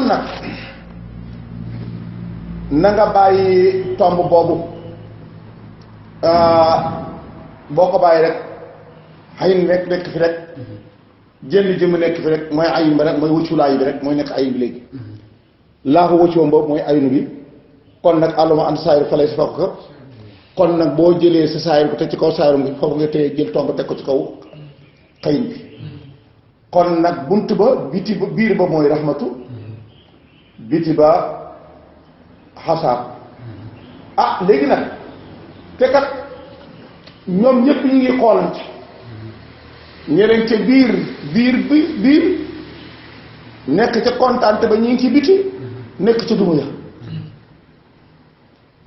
nag na nga bàyyi tomb boobu boo ko bàyyi rek xayin rek nekk fi rek jënd jëmm nekk fi rek mooy ayin ba rek mooy wëcculaayu bi rek mooy nekk ayin bi léegi laa ko wëccoom boobu mooy ayinu bi kon nag àlluma ànd saayiru falay si fokk ko kon nag boo jëlee sa saayir ko teg ci kaw saayirum bi foofu nga téye jël tomb teg ko ci kaw xayin bi kon nag bunt ba biti ba biir ba mooy rahmatu biti ba xasaab léegi nag te kat ñoom ñëpp ñu ngi xoolante ñeneen ca biir nekk ca kontaante ba ñu ngi ci biti nekk ca duma ya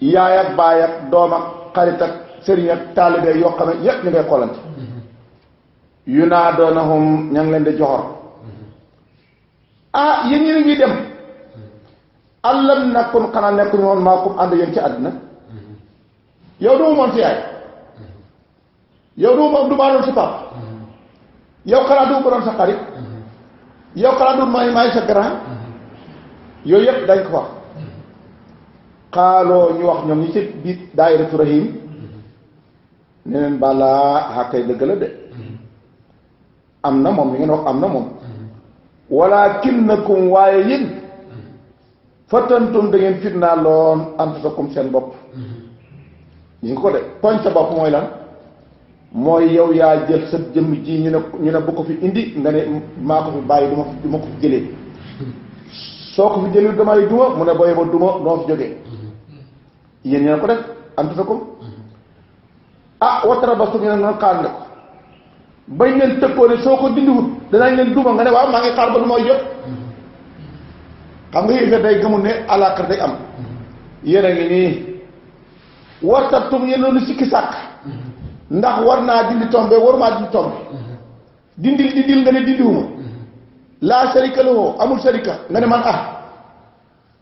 yaay ak baay ak doom ak xarit ak sëriñ ak taalibe yoo xam ne yépp ñu ngay xoolante yu naa doonahum ña ngi leen di joxor yéen ñi ngi dem allam nakun xanaa nekkuñu woon maakum ànd yéen ci àddina yow du moom si yaay yow du maa doon sa pap yow xanaa du ma doon sa xarit yow xanaa du maay sa grand yooyu yëpp dañ ko wax xaaloo ñu wax ñoom ñi ci biir daayiratu rahim ne leen balaa xàkkay dëgg la de am na moom li ngeen wax am na moom walaakinnakum waaye yéen fatantum da ngeen fitnaaloon anfusakum seen bopp ñu ngi ko de tooñ sa bopp mooy lan mooy yow yaa jël sa jëmm ji ñu ne bu ko fi indi nga ne maa ko fi bàyyi du ma ko fi jëlee soo ko fi jëlee damay duma mu ne booyee ba duma doo fi jógee yéen ñeen ko def anfusakum watara bastu ngeen noonu xaar ne ko bañ leen tëkkoo ne soo ko dindiwut danañ leen duma nga ne waaw maa ngi xaar ba du may jot xam nga yéen day gëmul ne alaakar day am yéen a ngi nii wartatum yéen loolu sikki sàkk ndax war naa dindi tombe war maa dindi tombe dindil nga ne dindiwuma laa sarika lahu amul sarika nga ne man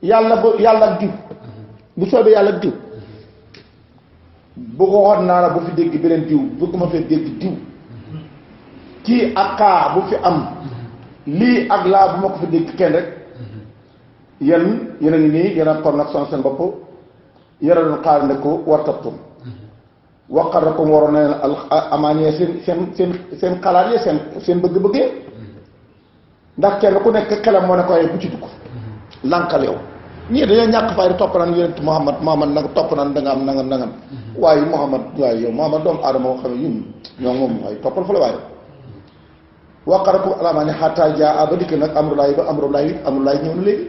yàlla ak diw bu soobee yàlla ak diw bu ko xoot naa la bu fi dégg beneen diw bëgguma fee dégg diw kii ak kaa bu fi am lii ak laa bu ma ko fi dégg kenn rek yéen a ngi nii yéen a kon nag son seen bopp yéen a doon xaar ne ko wartatum waqarrakum waroon na leen amaanee seen xalaat yi seen bëgg-bëggee ndax kenn ku nekk xelam moo ne ko bu ci dugg lànkal yow ñii dañoo ñàkk fay topp naan yonent Muhammad nag topp naan da nga am nangam waaye Muhammad waaye yow Muhammad doomu aadama boo xam ne ñun ñoo moom waaye toppal fa la waaye waqarrakum amaanee xataa jaa ba dikk nag amrulaahi ñëw na léegi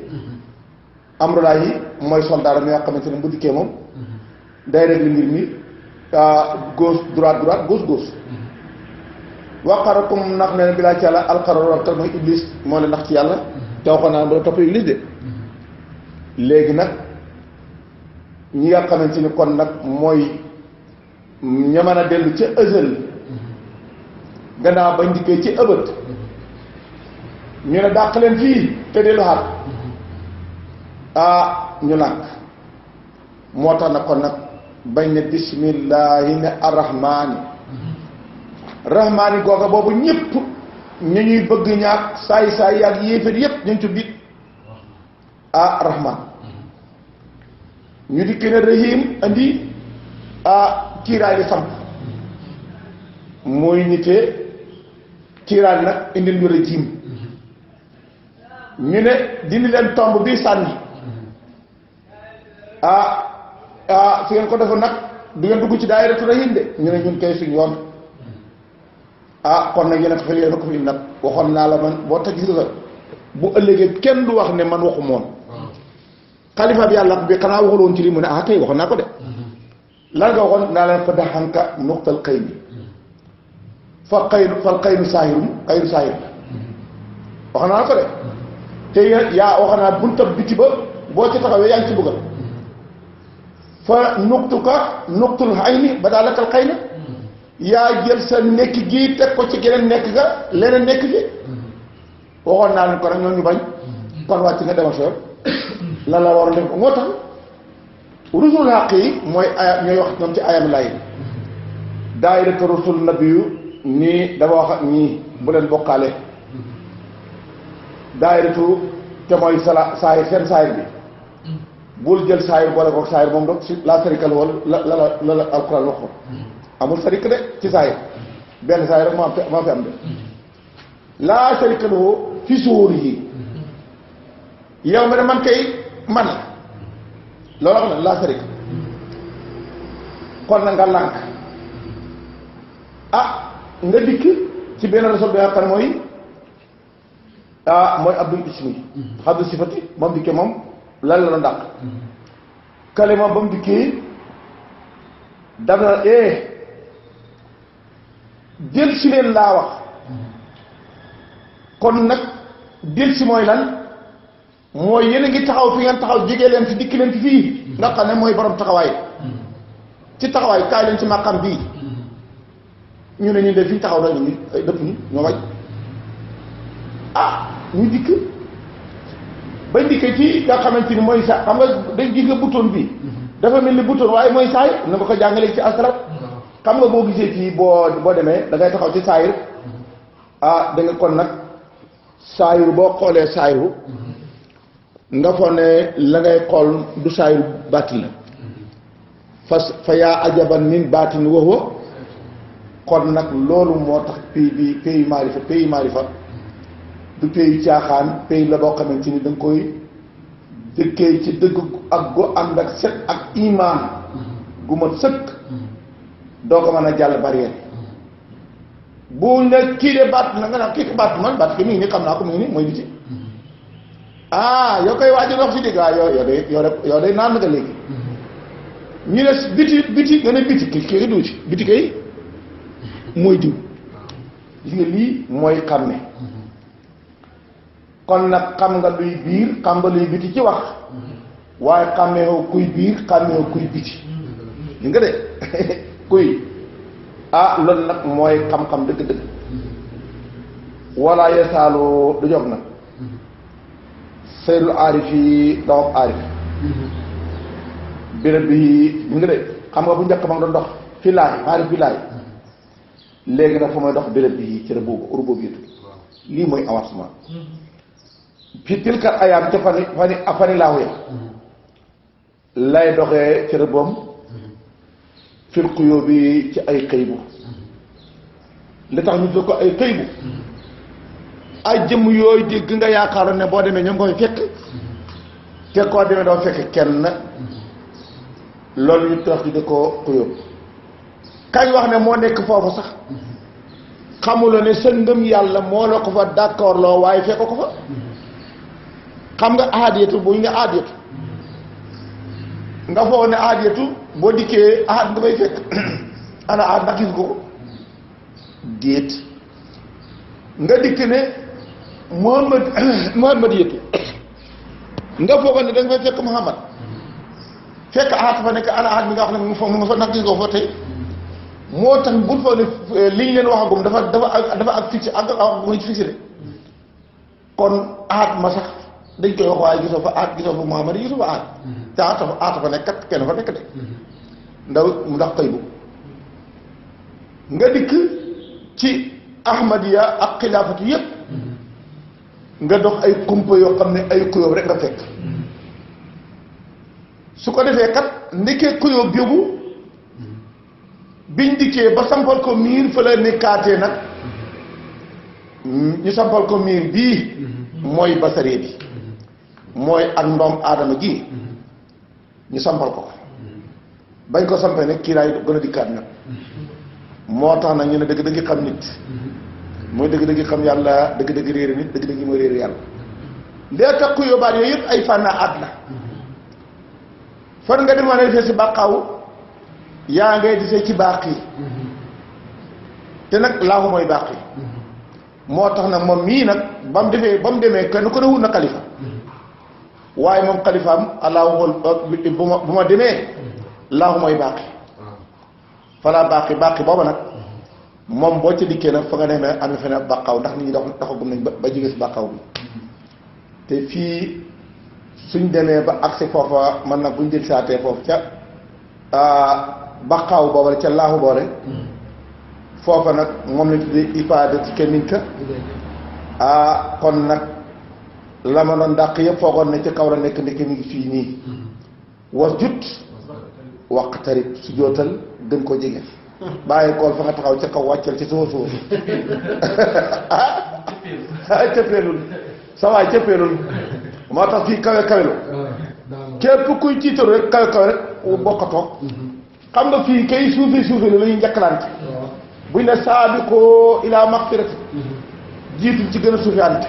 amrulaahi mooy soldat mi nga xamante ne bu dikkee moom day régler mbir mi gauche droite gauche waqarakum nax ne bi laa ci yàlla alxarar mooy iblis moo leen nax ci yàlla te waxoon naa ba topp iblis de léegi nag ñi nga xamante ni kon nag mooy ña mën a dellu ca ësël gannaaw bañ dikkee ci ëbët ñu ne dàq leen fii te dellu xaat ñu lànk moo tax nag kon nag bañ ne bismillahi ne arrahmaani rahmaani googa boobu ñëpp ñu ñuy bëgg ñaak saay yaag yéeféer yépp ñu ngi ci biit rahmaan ñu dikk ne rahim andi kiiraay li samp mooy nitee kiiraay nag indil ñu rajim ñu ne dindi leen tomb bi sànni su ngeen ko defoon nag du ngeen dugg ci daayiratu rahim de ñu ne ñun kay suñ yoon kon nag yéen a ko fi nag waxoon naa la man boo tax gis nga bu ëllëgee kenn du wax ne man waxu moon xalifa bi yàlla bi xanaa waxul woon ci lii mu ne kay waxoon naa ko de lan nga waxoon naa leen fa daxanka nuqtal xëy bi fal xaynu saahirum wax naa ko de te yaa wax naa buntab biti ba boo ci taxawee yaa ngi ci bëggal fa nuqtul ayni ba daa lakkal xëy na yaa jël sa nekk gii teg ko ci geneen nekk ga leneen nekk fi waxoon naa leen ko rek ñoo ñu bañ kon wàcc nga demal sa yoon lan la waroon def ko moo tax rusul xàq yi mooy aya ñooy wax ñoom ci ayam lay daayiratu rusul nabiyu nii dama wax ak ñii bu leen bokkaale daayiratu te mooy saayir seen saayir bi bul jël saayir boole ko saayir moom rek si la sarikal wala la alquran wax ko amul sarik de ci saayir benn saayir rek moo fi am de laa sarikal woo fi suhur yi yow ma ne man kay man loolu wax na laa sarik kon na nga lànk nga dikk ci benn rasul bi nga xam ne mooy abdul ismi abdul sifati ba mu dikkee moom lan la doon dàq kalima ba mu dikkee daf na jël si leen laa wax kon nag jël si mooy lan mooy yéen a ngi taxaw fi ngeen taxaw jege leen fi dikk leen fi fii nga xam ne mooy borom taxawaay ci taxawaay kaay leen ci màqam bii ñu ne ñu de fii taxaw nañu ay dëpp ñu ñoo way ñu dikk bañ dikkee ci nga xamante ni mooy sa xam nga dañ gis nga bouton bi dafa mel ni bouton waaye mooy saay na nga ko jàngalee ci asrar xam nga boo gisee fii boo demee da ngay taxaw ci saayir da nga kon nag saayiru boo xoolee saayiru nga foog ne la ngay xool du saayiru baatin la fa yaa ajaban min baatin wa huwa kon nag loolu moo tax pays maarifa du pays caaxaan pays la boo xamante ni da nga koy dëkkee ci dëgg ak gu ànd ak set ak imaan gu mat sëkk doo ko mën a jàll barrière bu ne kii de baat na nga naan kii de baat man baat ki mi ngi nii xam naa ko mu ngi nii mooy biti yoo koy waaj a dox si dégg yow de naan nga léegi ñu ne biti nga ne biti kii du ci biti kay mooy diw gis nga lii mooy xàmme kon nag xam nga luy biir xam nga luy biti ci wax waaye xàmmeewoo kuy biir xàmmeewoo kuy biti gis nga de kuy loolu nag mooy xam-xam dëgg-dëgg walla yesaaloo du jóg nag seydul aarif yi dawab aarif béréb bi gis nga de xam nga bu njëkk ma nga doon dox fi laay aarif bi laay léegi nag fa may dox béréb bi ci rububiyatu lii mooy avancement fi tilkat ayaam ca fani laahu ya lay doxee ci rëbbam fil xuyoo bi ci ay xëybu li tax ñu tudd ko ay xëybu ay jëmm yooyu dégg nga yaakaaroon ne boo demee ñoom nga fay fekk te koo demee doo fekk kenn loolu ñu tax di ko xuyoo kañ wax ne moo nekk foofu sax xamuloo ne sa ngëm yàlla moo la ko fa d'accord loo waaye fekk ko fa xam nga aadiyatu bu ñu nga aadiyatu nga foog ne aadiyatu boo dikkee aad nga may fekk ana aad ndax gis ko déet nga dikk ne muhammad yëtu nga foog ne da nga fay fekk muhammad fekk aad fa nekk ana aad mi nga wax ne mu nga fa ndax gis ko fa tey moo tax bul foog ne li ñu leen waxagum dafa ak fixé ak mu ngi fixé de kon aad ma sax dañ koy wax waaye gisoo fa aat gisoo fa Muhammad gisoo fa aat te aata fa nekk kat kenn fa nekk de ndax xëy bu nga dikk ci ahmadiya ak xilaafatu yépp nga dox ay kumpa yoo xam ne ay kuyóob rek nga fekk su ko defee kat ndekee kuyóob boobu biñ dikkee ba sampal ko miir fa la nekkaatee nag ñu sampal ko miir bii mooy basaree bi mooy ak ndoom aadama gi ñu sampal ko bañ ko sampee nag kii laay gën a dikkaat nag moo tax nag ñu ne dëgg-dëgg xam nit mooy dëgg-dëgg xam yàlla dëgg-dëgg réeri nit dëgg-dëgg mooy réeri yàlla lee tax ku yóbbaat yooyu yëpp ay fànna at la fan nga demaa ne defee si bàqaaw yaa ngay defee ci bàq yi te nag laahu mooy bàq yi moo tax nag moom mii nag ba mu demee kenn ku ne wut na xalifa waaye moom xalifaam allahu bu ma demee laahu mooy bàqi falaa bàqi booba nag moom boo ca dikkee nag fa nga demee amee fene bàqaaw ndax nit ñi doxagum nañ ba jóge si bàqaaw bi te fii suñ demee ba agsi foofa man nag buñ jël saatee foofu ca bàqaaw booba ca laahu boole foofa nag moom lañ tuddee ifaada ci keminka kon nag la ma doon dàq yëpp foogoon ne ci kaw la nekk ndekki mi ngi fii nii was jut waqtarib su jootal gën ko jege bàyyi kool fa nga taxaw ca kaw wàccal ci suuf suuf cëppeelul sa waay cëppeelul moo tax fii kawe kawelu képp kuy tiitaru rek kawe kawe rek bokkatoo xam nga fii kay suufi la ñuy njëkkalante buñ ne saabiqoo ilaa magfirati jiitul ci gën a suufiante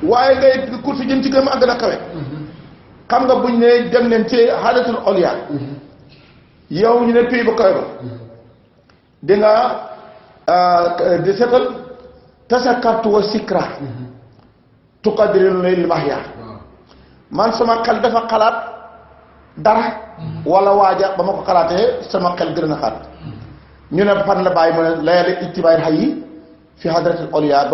waaye ngay kursi jëm ci gën a gën a kawe xam nga buñ ne dem leen ci xaalatul oliya yow ñu ne pays ba kawe ba di nga di setal tasakartu wa sikra tuqaddirul lil mahya man sama xel dafa xalaat dara wala waaja ba ma ko xalaatee sama xel gën a xaat ñu ne fan la bàyyi mu ne layali ijtibaayil hayyi fi hadratil oliya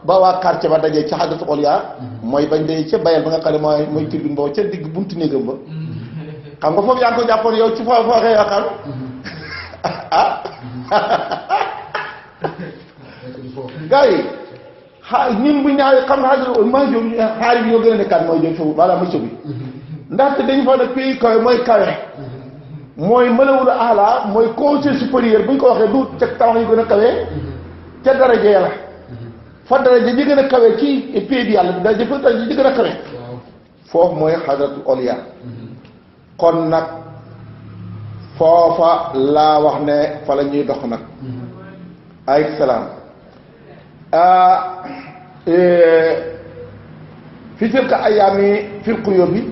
ba waa quartier ba dajee ci hadratul oliya mooy bañ dee ca bayal ba nga xam ne mooy tribune boobu ca digg buntu néegam ba xam nga foofu yaa ngi ko jàppoon yow ci foo xëy yaakaar gars yi ñun bu ñaawee xam nga xaari bi ñoo gën a nekkaat mooy jëm foofu maanaam mëcc bi ndaxte dañu fa ne pays kawe mooy kawe mooy mëlawul ala mooy conseil supérieur bu ñu ko waxee du ca tawax yu gën a kawe ca daraja yàlla fa daraja ji gën a kawe ci pays bi yàlla bi daraja ji gën a kawe foofu mooy xadratul oliya kon nag foofa laa wax ne fa la ñuy dox nag ay salaam fi tilka ayaami fil quyubi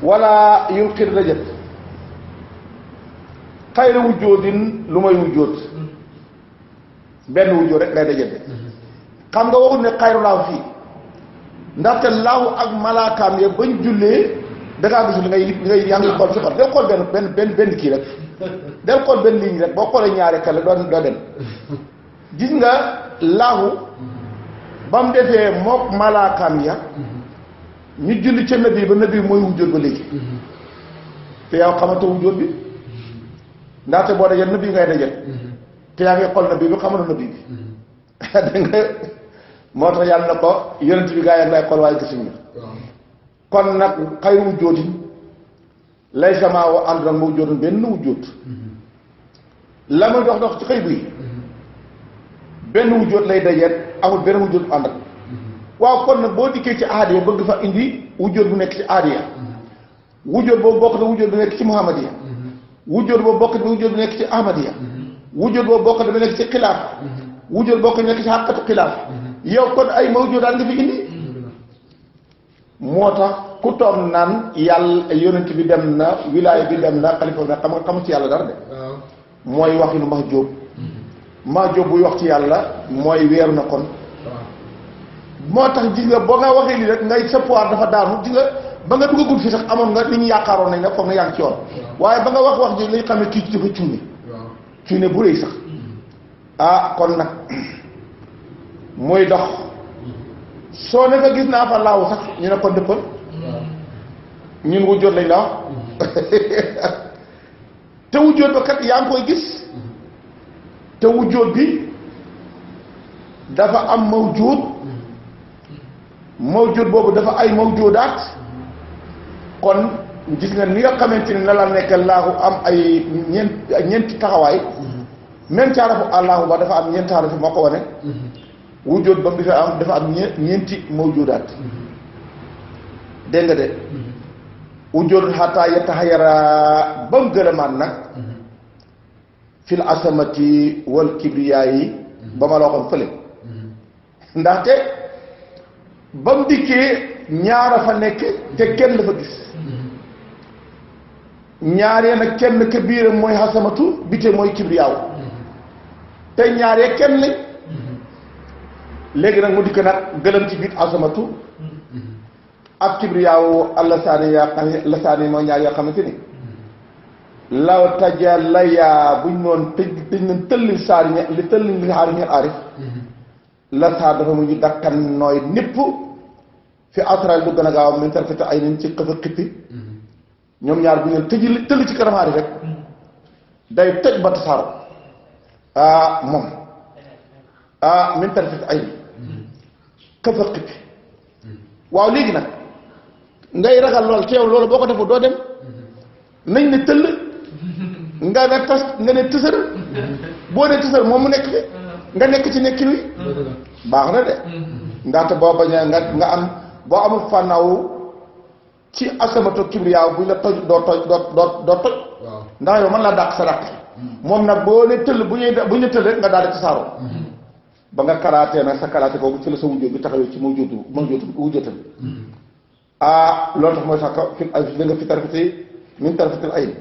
wala yulqi rajat xayra wujjoodin lu may wujjood benn wujjood rek ngay dajate xam nga waxut ne xayru laaw fii ndaxte laaw ak malaakaam ya bañ jullee dangaa gis li ngay yaa ngi xool si xol del xool benn kii rek del xool benn ligne rek boo xoolee ñaari kale doo dem gis nga laahu ba mu defee mook malaakaam ya ñu julli ca nabi ba nabi mooy wujjoot ba léegi te yow xamata wujjoot bi ndaxte boo dajal nabi ngay dajal te yaa ngi xool nabi bi xamata nabi bi dégg nga moo tax yàlla na ko yonent bi gaa yaa ngi lay xool waaye gisuñu kon nag xayru wujjootin lay sama wa ànd nag ma wujjootin benn wujjoot la muy dox ci xëy buy benn wujjoot lay dajeet amul benn wujjoot bu ànd ak waaw kon nag boo dikkee ci aadiya bëgg fa indi wujjoot bu nekk ci aadiya wujjoot boobu bokk na wujjoot bu nekk ci muhammadiya wujjoot boobu bokk na wujjoot bu nekk ci ahmadiya wujjoot boobu bokk na bu nekk ci xilaaf wujjoot bokk na nekk ci xàqatu xilaaf yow kon ay mawjuud daal nga fi indi moo tax ku toog naan yàlla yonent bi dem na wilaaya bi dem na xalifa na xam nga xamu ci yàlla dara de mooy waxinu mahjoob buy wax ci yàlla mooy weeru na kon moo tax gis nga boo nga waxee lii rek ngay sa pouvoir dafa daanu gis nga ba nga duggagul fi sax amoon nga li ñu yaakaaroon nañ ne foog nga yaa ngi ci yoon waaye ba nga wax ji lañ xam ne kii ci dafa cuune bu rëy sax kon nag muy dox soo ne nga gis naa fa laaw sax ñu ne ko dëppal ñun wujjoot lañ la wax te wujjoot ba kat yaa ngi koy gis te wujjoot bi dafa am mawjuud boobu dafa ay mawjuudaat kon gis nga ni nga xamante ni na la nekk laahu am ay ñeenti taxawaay même caarafu allahu ba dafa am ñeenti taxawaay moo ko wane wujjoot ba mu dafa am ñeenti mawjuudaat dégg nga de wujjoot xataa yataxayara ba mu gërëmaat nag fil asamati wal kibriyaa yi ba ma la waxoon fële ndaxte ba mu dikkee ñaara fa nekk te kenn la fa gis ñaaree nag kenn ka biiram mooy xasamatu bite mooy kibriyaaw te ñaaree kenn lañ léegi nag mu dikk nag gëlëm ci biir asamatu ak kibriyaaw lasaani mooy ñaar yoo xamante ni law tajalaya buñ noon dañ noon tëllil saari li tëllil li xaari ñeen aarif la saa dafa mu ñu dakkan nooy népp fi asral lu gën a gaaw min tarfata ay nañ ci xëfa xippi ñoom ñaar bu ñu tëll ci kanam aarif rek day tëj ba tasaaro moom min tarfata ay xëfa xippi waaw léegi nag ngay ragal lool teew loolu boo ko defu doo dem nañ ne tëll nga ne tas nga ne tësër boo ne tësër moom mu nekk fi nga nekk ci nekkin wi baax na de ndaxte boo bañee nga am boo amul fànnaawu ci asamatu kibriyaaw buñ la toj doo toj ndax yow mën laa dàq sa dàq moom nag boo ne tëll bu ñu tëll rek nga daal di tasaaroo ba nga karaatee nag sa karaate boobu ci la sa wujjóot bi taxawee ci wujjóotam loolu tax mooy tax fi da nga fi tarafiti min tarafitil ayn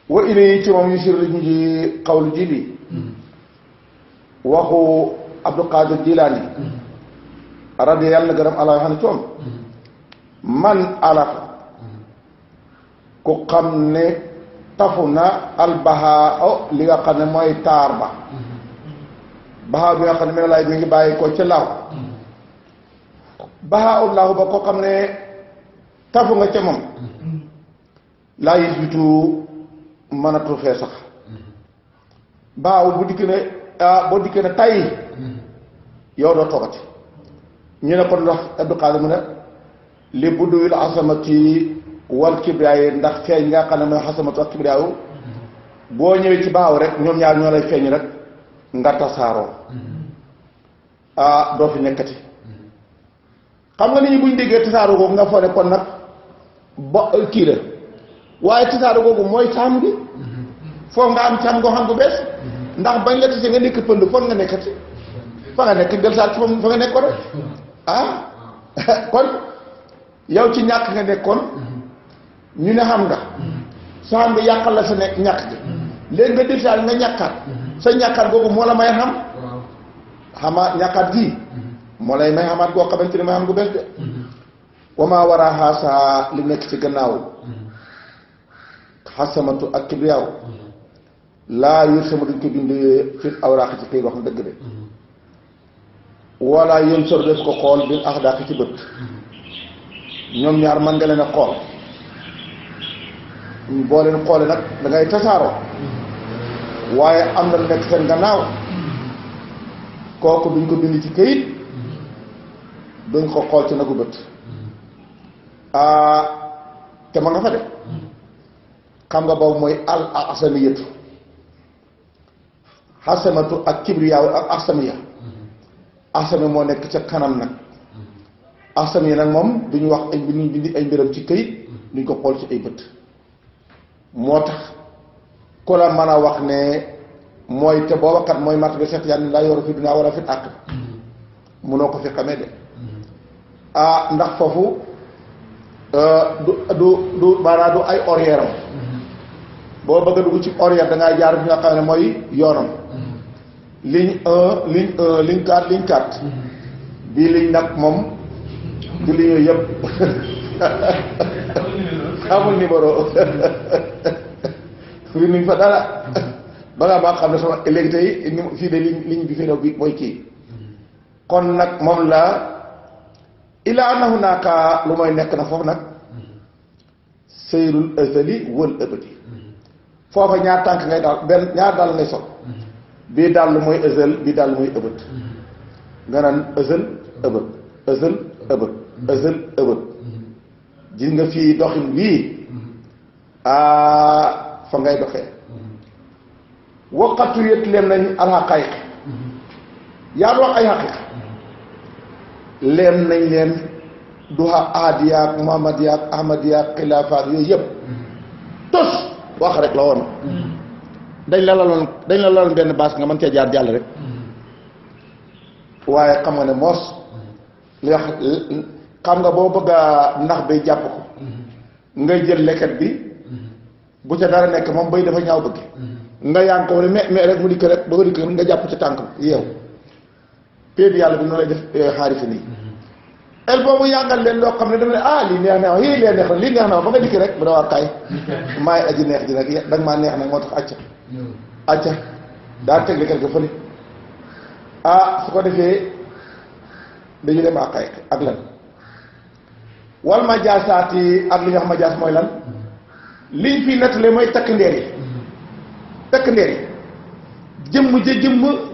wa ilay ci moom yu sir ñu ji xawlu ji bi waxu Abdul Qadir Jilaani radi yàlla na gërëm ala xam ne coom man alafa ku xam ne tafu na albahaa li nga xam ne mooy taar ba bahaa bi nga xam ne mel laay bi ngi bàyyi ko ca laaw bahaa ullahu ba ko xam ne tafu nga ca moom laa yis bitu mënatu fee sax baaw bu dikk ne boo dikkee ne tay yow doo toogati ñu ne ko ndax Abdul Qadir mu ne li budduyul asamati wal kibriyaayi ndax feeñ nga xam ne mooy xasamatu ak kibriyaayu boo ñëwee ci baaw rek ñoom ñaar ñoo lay feeñ rek nga tasaaroo doo fi nekkati xam nga nit ñi buñ déggee tasaaroo googu nga foog ne kon nag ba kii la waaye tasaaroo googu mooy caam bi foog nga am caam ngoo xam bu bees ndax bañ la tase nga nekk pënd foog nga nekkati fa nga nekk del saat fa nga nekkoon rek kon yow ci ñàkk nga nekkoon ñu ne xam nga soo xam nga yàqal la sa nekk ñàkk gi léegi nga del saat nga ñàkkaat sa ñàkkaat googu moo la may xam xamaa ñàkkaat gii moo lay may xamaat goo xamante ne may xam gu bees de wamaa war a xaasaa li nekk ci gannaaw xasamatu ak kibriyaaw laa yër sama duñ ko bindee fi awraax ci këy wax na dëgg de walla yén sor def ko xool bil axdaaq ci bët ñoom ñaar man nga leen a xool boo leen xoole nag da ngay tasaaroo waaye am na lu nekk seen gannaaw kooku duñ ko bind ci këyit duñ ko xool ci nagu bët te ma nga fa de xam nga boobu mooy al asamiyatu xasamatu ak kibriyaaw ak asamiya asami moo nekk ca kanam nag asamiya nag moom duñu wax ay duñu bindi ay mbiram ci këyit duñ ko xool ci ay bët moo tax ku la mën a wax ne mooy te booba kat mooy mart bi seet yàlla laa yoru fi dunaa wala fi àq munoo ko fi xamee de ndax foofu du maanaam du ay horaire am boo bëgg a dugg ci horaire da ngaa jaar fi nga xam ne mooy yoonam ligne 1 ligne 1 ligne 4 ligne 4 bii ligne nag moom du ligne yooyu yëpp amul numéro fii nuñ fa dara balaa maa xam ne sama léegi tey fii de ligne bi fi new bi mooy kii kon nag moom la ilaa annahu naaka lu mooy nekk na foofu nag sayrul azali wal abadi foofa ñaar tànk ngay daal benn ñaar daal ngay sol bii daal mooy azal bii daal mooy ëbët nga naan azal ëbët azal ëbët azal ëbët gis nga fii doxin bii fa ngay doxee waqatu yët leen nañ alxaqaayiq yaa wax ay xaqiiqa leen nañ leen duha aadiyaak muhammadiyaak ahmadiyaak xilaafaak yooyu yëpp tos wax rek la woon dañ la laloon benn baas nga mën cee jaar jàll rek waaye xam nga ne moos li wax xam nga boo bëgg a ndax bay jàpp ko ngay jël leket bi bu ca dara nekk moom bay dafa ñaaw bëgg nga yaa ngi ko wala mais rek mu dikk rek ba nga dikk nga jàpp ci tànk yeew péeb yàlla bi noonu lay def xaarifa nii el boobu yàngal leen loo xam ne dama ne lii neex na lii neex na lii neex na ba nga dikk rek bu dawaa kaay maay aji neex ji nag da nga maa neex nag moo tax acca daa teg leket ga fële su ko defee dañu dem ak lan wal ma jaasaati ak li nga xam ma jaas mooy lan liñ fii nettale mooy takk ndeer yi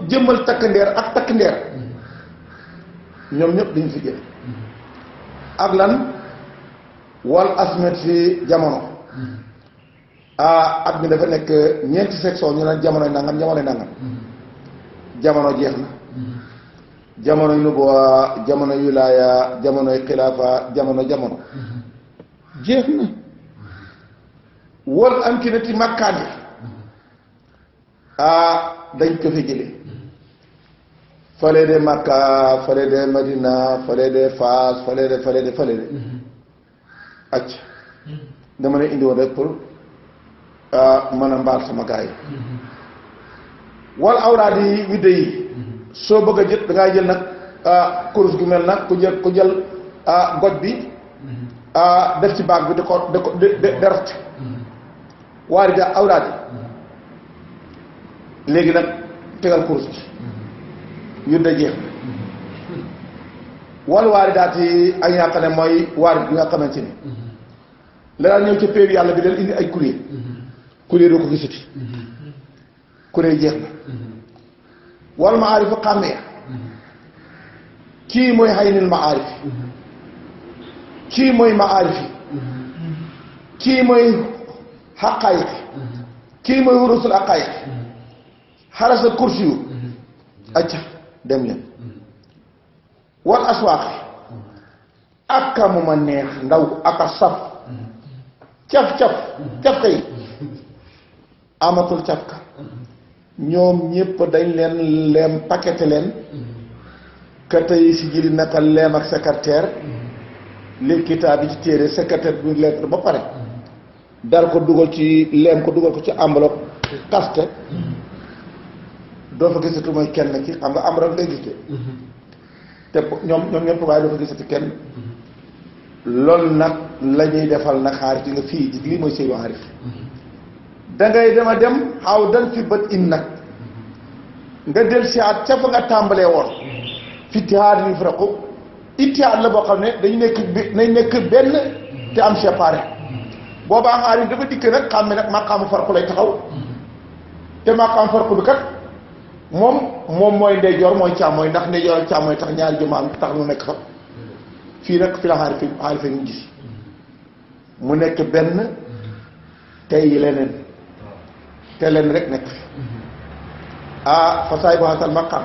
jëmmal takk ndeer ak takk ndeer ñoom ñëpp dañu fi jële ak lan wal asmet si jamono at mi dafa nekk ñeenti section ñu naan jamonoy nangam jamono jeex na jamonoy nubuwa jamonoy wilaaya jamonoy xilaafa jamono jeex na wal amkinati makkaan yi dañ ko fi jële fale de Makka fale de Madina fale de Faas fale de acc dama ne indi woon rek pour mën a mbaal sama gars yi wal awraad yi widde yi soo bëgg a jël da ngaa jël nag kurus gu mel nag ku jël goj bi def ci baag bi di ko deret waari da awraad yi léegi nag tegal kurus bi widde jeex wal waari daat yi ak nga xam ne mooy waari bi nga xamante ni la daan ñëw ca péebi yàlla bi del indi ay kuréel doo ko gisati kuréel jeex na wal maarifu xàmmee kii mooy xaynil maarif kii mooy maarifi kii mooy xaqaayiq kii mooy wurusul xaqaayiq xarasa kursi yu acca dem leen wal aswaaqi aka mu ma neex ndaw aka saf caf kay amatul cafka ñoom ñépp dañ leen leem paqueté leen ka tey si jëli naka leem ak secrétaire li kitaab bi ci téere secrétaire bi lettre ba pare dal ko dugal ci leem ko dugal ko ci enveloppe kaste doo fa gisatu mooy kenn ki xam nga am rek ngay gis te ñoom ñëpp waaye doo fa gisatu kenn loolu nag la ñuy defal nag xaarit yi nga fii lii mooy sëy waarif dangay dema dem xaw dan fi bët in nag nga del si at ca fa nga tàmbalee woon fi tihaad yu fraqu ittihaad la boo xam ne dañ nekk benn te am séparé boobaa xaarit dafa dikk nag xam ne nag maqaamu farqu lay taxaw te maqaamu farqu bi kat moom mooy ndeyjoor mooy càmmooy ndax ndeyjoor ak càmmooy tax ñaari jumaam tax nu nekk fa fii nag fi la xaarifa ñu gis mu nekk benn tey leneen te leen rek nekk fi fasaay bu xasal maqaam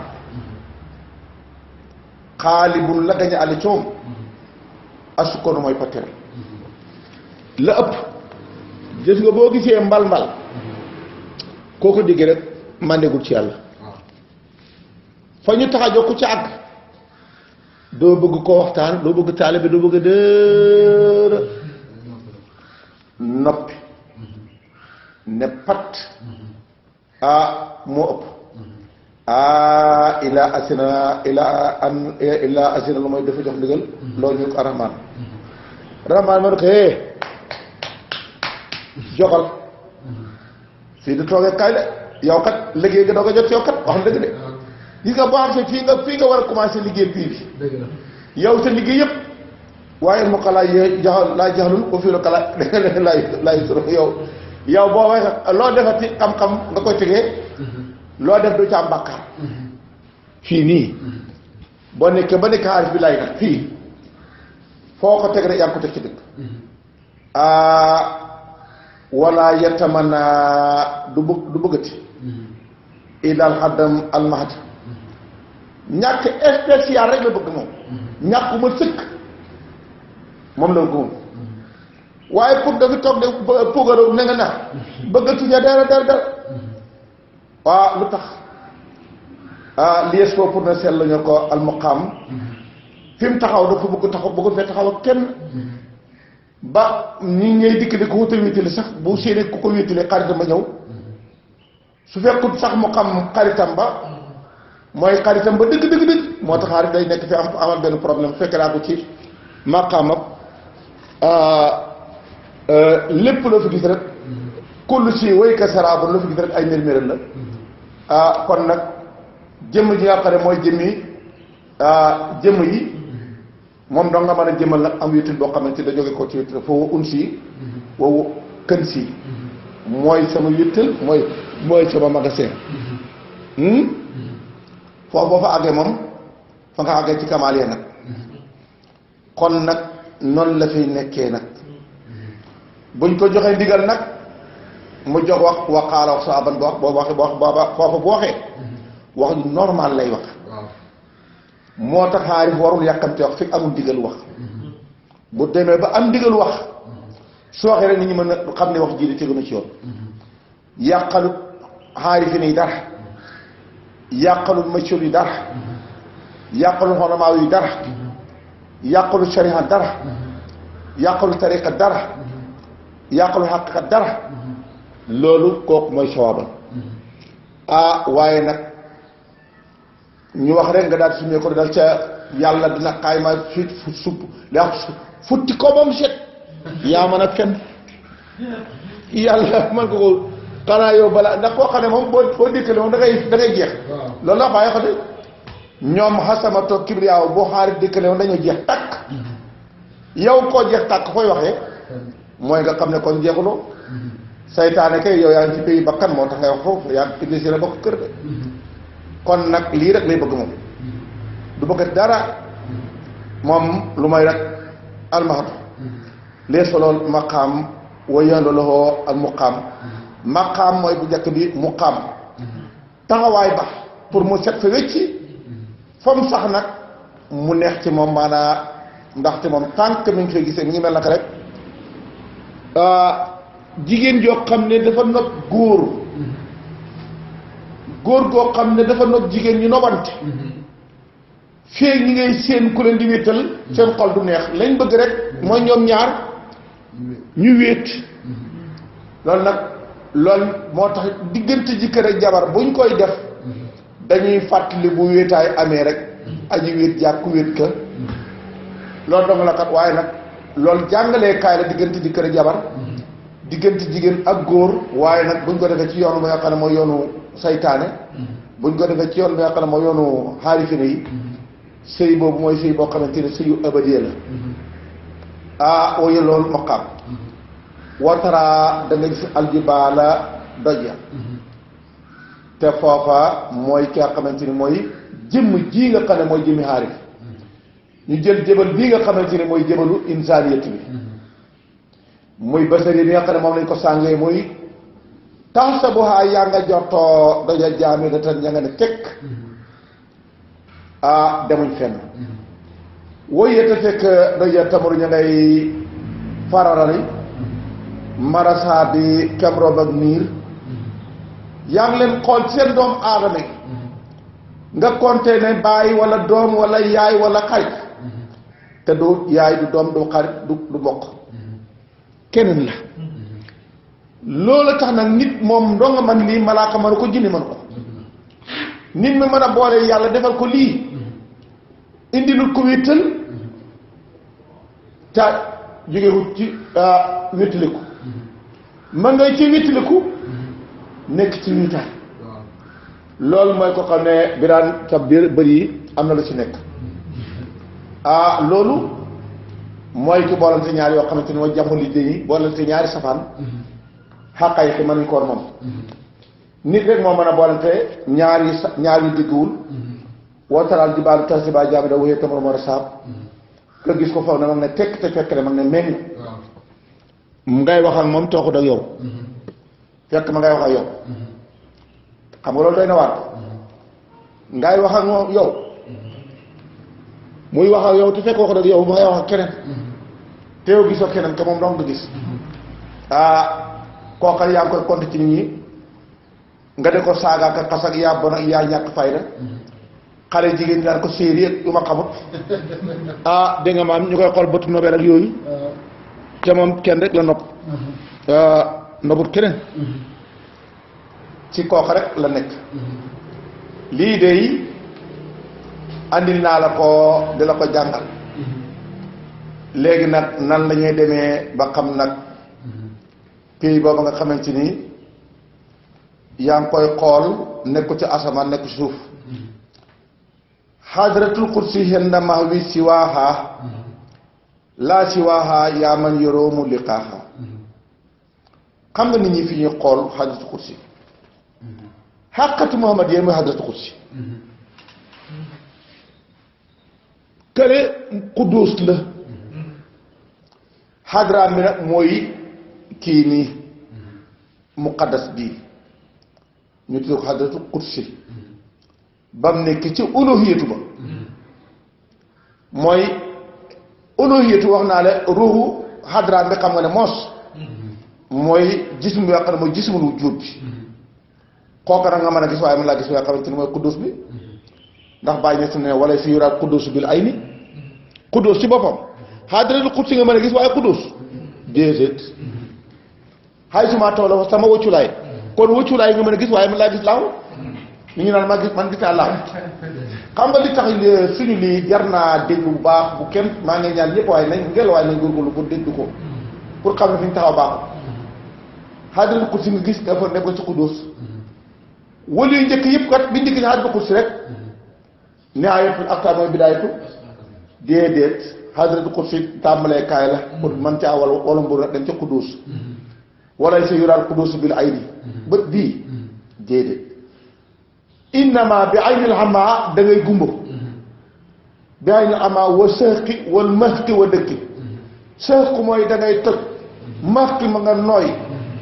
xaalibul la gañe àll coom asukkoonu mooy pattere la ëpp gis nga boo gisee mbal koo ko digg rek màndegul ci yàlla fa ñu tax a jox ku ci àgg doo bëgg ko waxtaan doo bëgg taalibe doo bëgg dëra noppi ne pat moo ëpp ilaa asina lu mooy dafa jox ndigal loolu ñu ko rahmaan ma ne ko joxal fii du toogee kaay de yow kat liggéey nga doo ko jot yow kat wax dëgg de gis nga boo xam ne fii nga war a commencé liggéey pii bi yow sa liggéey yëpp waaye mu xalaat laa jaxlul ba fii la xalaat laay suro yow boo waxee loo defati xam-xam nga koy tegee loo def du ca am bàkkaar fii nii boo nekkee ba nekk xaalis bi lay nag fii foo ko teg rek yaa ngi ko teg ci dëkk wala yetamana du bëggati idal xaddam almahad ñàkk spécial rek la bëgg moom ñàkk ma sëkk moom la ko moom waaye pour dafa toog de puugaroo ne nga bëggatuña dara waaw lu tax lies ko pour na seet la ñu ko almuqaam fi mu taxaw dafa bëgg fee taxaw ak kenn ba ñi ngay dikk di ko wutal wéttali sax bu séenee ku ko wéttali xaritam ba ñëw su fekkut sax mu xam xaritam ba mooy xaritam ba dëgg moo tax xarit day nekk fi amal benn problème fekk naa ko ci maqaam lépp loo fi gis rek kullu si wayka saraabu loo fi gis rek ay mérméral la kon nag jëmm ji nga xam ne mooy jëmm yi moom doo nga mën a jëmmal nag am wéttal boo xamante da jóge ko ci wéttal foofu un si wow kën si mooy sama wéttal mooy sama magasin foofu boo fa àggee moom fa nga àggee ci kamaal ya nag kon nag noonu la fiy nekkee nag buñ ko joxee ndigal nag mu jox wax xaala wax sa aban boo waxee foofa bu waxee wax ju normal lay wax moo tax xaarif warul yàkkamte wax fi amul ndigal wax bu demee ba am ndigal wax su waxee rek nit ñi mën a xam ne wax ji di tegu na ci yoon yàqalut xaarifi yi dara yàqalut machur yi dara yàqalut xolamaaw yi dara yàqalut shariha dara yàqalut tariqa dara yàqalut xaqiqa dara loolu kooku mooy sawaabal waaye nag ñu wax rek nga daal sumee ko dal ca yàlla dina xayma futti ko ba mu set yaa mën a fen yàlla man ko xanaa yow balaa ndax koo xam ne moom boo dikkale moom da ngay jeex loolu la bàyyi xate ñoom xasamato kibriyaaw boo xaarit dikkale moom dañoo jeex tàkk yow koo jeex tàkk koy waxee mooy nga xam ne kon jeexuloo saytaane kay yow yaa ngi ci pays bakkan moo tax ngay wax foofu yaa ngi ci désiré bokk kër de kon nag lii rek lay bëgg moom du bëgg dara moom lu may rek almahatu lee solool maqaam wayandolohoo ak muqaam maqaam mooy bu njëkk bi muqaam taxawaay ba pour mu set fa wécci fam sax nag mu neex ci moom maanaa ndaxte moom tànk mi ngi koy gisee mi ngi mel naka rek jigéen joo xam ne dafa nopp góor goo xam ne dafa nopp jigéen ñu nobante fii ñi ngay seen ku leen di wéetal seen xol du neex lañ bëgg rek mooy ñoom ñaar ñu wéet loolu nag loolu moo tax diggante jëkkër ak jabar buñ koy def dañuy fàttali bu wéetaay amee rek aji wéet jaar ku wéet ka loolu dong la kat waaye nag loolu jàngalee kaay la diggante jëkkër ak jabar diggante jigéen ak góor waaye nag buñ ko defee ci yoonu bi nga xam ne mooy yoonu saytaane buñ ko defee ci yoonu bi nga xam ne mooy yoonu xaarifine yi sëy boobu mooy sëy boo xamante ne sëyu abadiya la waye loolu maqaam wataraa da nga gis aljibaala doj ya te foofa mooy ki nga xamante ni mooy jëmm ji nga xam ne mooy jëmmi xaarif ñu jël jëbal bii nga xamante ne mooy jëbalu insaniyat bi muy basari bi nga xam ne moom lañ ko sàngee muy tax sa bu xaa yaa nga jortoo doja jaami da tan ña nga ne tekk demuñ fenn woy te fekk doja tamaru ña ngay fararari marasaa bi kemrob ak niir yaa ngi leen xool ci seen doomu aadama yi nga compter ne baay wala doom wala yaay wala xarit te du yaay du doom du xarit du bokk keneen la loolu tax nag nit moom doo nga man lii malaaka mënu ko jinne mënu ko nit mi mën a boole yàlla defal ko lii indi lu ko wéttal te jógewut ci wéttaliku man ngay ci wéttaliku nekk ci wéetaay loolu mooy ko xam ne biraan sa biir bëri yi am na lu ci nekk loolu mooy ki boolante ñaari yoo xamante ni mooy jàmm li déyi boolante ñaari safaan xàqay xi mënuñ koon moom nit rek moo mën a boolante ñaar yu digguwul wootalaal jibaalu tasiba jaami da wéyee tamar mor a saab nga gis ko foofu ne mag ne tekk te fekk ne mag ne meññ ngay wax ak moom tooxut ak yow fekk ma ngay wax ak yow xam nga loolu doy na waat ngay wax ak moom yow muy wax ak yow te fekk wax ak yow ma ngay wax ak keneen te yow gisoo keneen te moom dong nga gis kooka yaa ngi koy compter ci nit ñi nga de ko saaga ak xas ak yaa bon ak yaa ñàkk fayda xale jigéen ñi daan ko séeri ak yu ma xamut dégg nga maam ñu koy xool bëtu nobel ak yooyu te moom kenn rek la nopp nobut keneen ci kooka rek la nekk lii de andil naa la ko di la ko jàngal léegi nag nan la ñuy demee ba xam nag pays boobu nga xamante ni yaa ngi koy xool nekku ci asamaan nekku ci suuf xadratul kursi henda mahwi siwaaha laa siwaaha yaa man yoroomu liqaaha xam nga nit ñi fi ñuy xool xadratul kursi xàqatu Muhammad yéen mooy xadratul kursi kële quddus la xadraam bi nag mooy kii nii muqaddas bii ñu tudd ko xadratu qudsi ba mu nekk ci uluhiyatu ba mooy uluhiyatu wax naa la ruuxu xadraam bi xam nga ne moos mooy jism bi nga xam ne mooy jismul wujud bi kooka nag nga mën a gis waaye mën laa gis nga xamante ni mooy quddus bi ndax bàyyi ñett ne wala fi yuraat quddus bil ayni quddus ci boppam xadratul qudsi nga mën a gis waaye quddus déedéet xay suma taw la sama wëcculaay kon wëcculaay nga mën a gis waaye mën laa gis laaw ni ñu naan man gis naa laaw xam nga li tax suñu lii jar naa dégg bu baax bu kenn maa ngi ñaan ñëpp waaye nañ ngel waaye nañ góorgóorlu pour dégg ko pour xam ne fi ñu taxaw baaxul xadratul qudsi nga gis dafa nekk ci quddus wëlu yu njëkk yëpp kat bi njëkk ci xadratul qudsi rek nihaayatul aqtaar mooy bidaayatu déedéet xadratul qudsi tàmbalee kaay la pour man caa wala mbur rek dem ca quddus wala sa yuraal quddus bil ayni bët bii déedéet innama bi aynil xamaa da ngay gumba bi aynil xamaa wa sëqi wal masqi wa dëkki sëq mooy da ngay tëj masqi ma nga nooy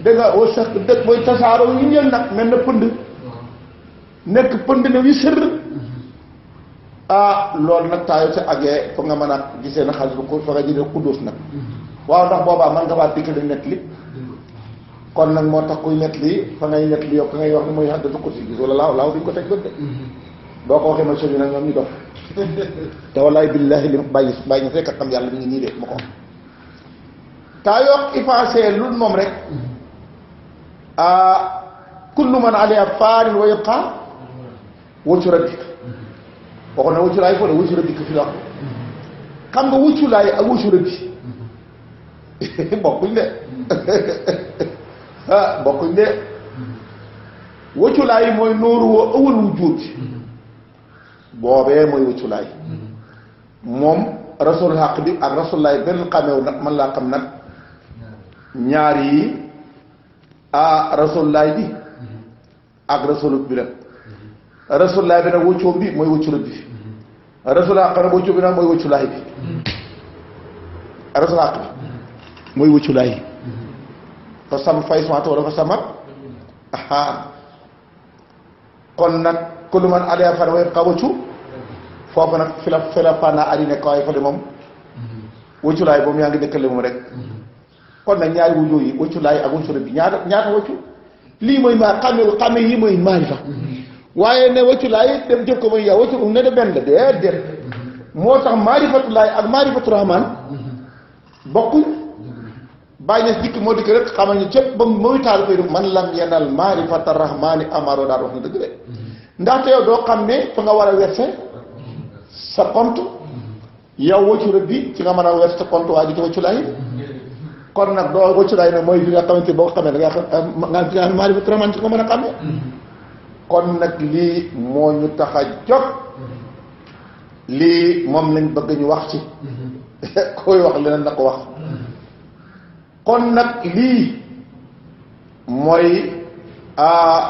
da nga wa sëq dëkk mooy tasaaroo yu ñël nag mel na pënd nekk pënd na wi sër loolu nag taayo sa agee fa nga mën a gisee na xaalis ko fa nga jëlee quddus nag waaw ndax boobaa man nga faa dikk di net li kon nag moo tax kuy net lii fa ngay net li yow ka ngay wax ne mooy xadratul qudsi gis wala laaw duñ ko teg bët de boo ko waxee ma soñu nag ñoom ñu dof te wallaay billahi li bàyyi ñu fekk xam yàlla mi ngi nii de ma ko taa yoo effacé lu moom rek kullu man alayha faanin wa yabqa waccu rabbik waxoon na wëcculaay foo ne wëccu rëbbi ko fi la xam nga wëcculaay ak wëccu rëbbi bokkuñ de bokkuñ de wëcculaay mooy nooru woo ëwal wujud boobee mooy wëcculaay moom rasul xaq bi ak rasulaay benn xameew nag man laa xam nag ñaar yi rasulaay bi ak rasul bi rek rasulullah bi nag wëccoom bi mooy wëccu rëbb bi rasulullah xanaa wëccu bi nag mooy wëccu laay bi rasulullah bi mooy wëccu laay fa sam fay smata wala fa samat kon nag kullu man alayha fan way xa wëccu foofu nag fi la fànnaa ari nekk waaye fa de moom wëccu laay boobu yaa ngi dëkkale moom rek kon nag ñaari wujjoo yi wëccu laay ak wëccu rëbb bi ñaata wëccu lii mooy maa xame yi mooy maarifa waaye ne wëcculaay dem jël ko mooy yow wëccu ne de benn la déedéet moo tax maarifatulaay ak maarifatu rahmaan bokkuñ bàyyi na dikk moo dikk rek xamal ñu cëpp ba muy taal koy man lam yenal maarifata rahmaani amaaroo daal wax na dëgg de ndaxte yow doo xam ne fa nga war a verser sa compte yow wëccu rëbb bi ci nga mën a verser sa compte waa ji ci wëcculaay kon nag doo wëcculaay nag mooy bi nga xamante boo ko xamee da nga xam maarifatu rahmaan ci nga mën a xamee kon nag lii moo ñu tax a jóg lii moom lañ bëgg ñu wax ci koy wax leneen na ko wax kon nag lii mooy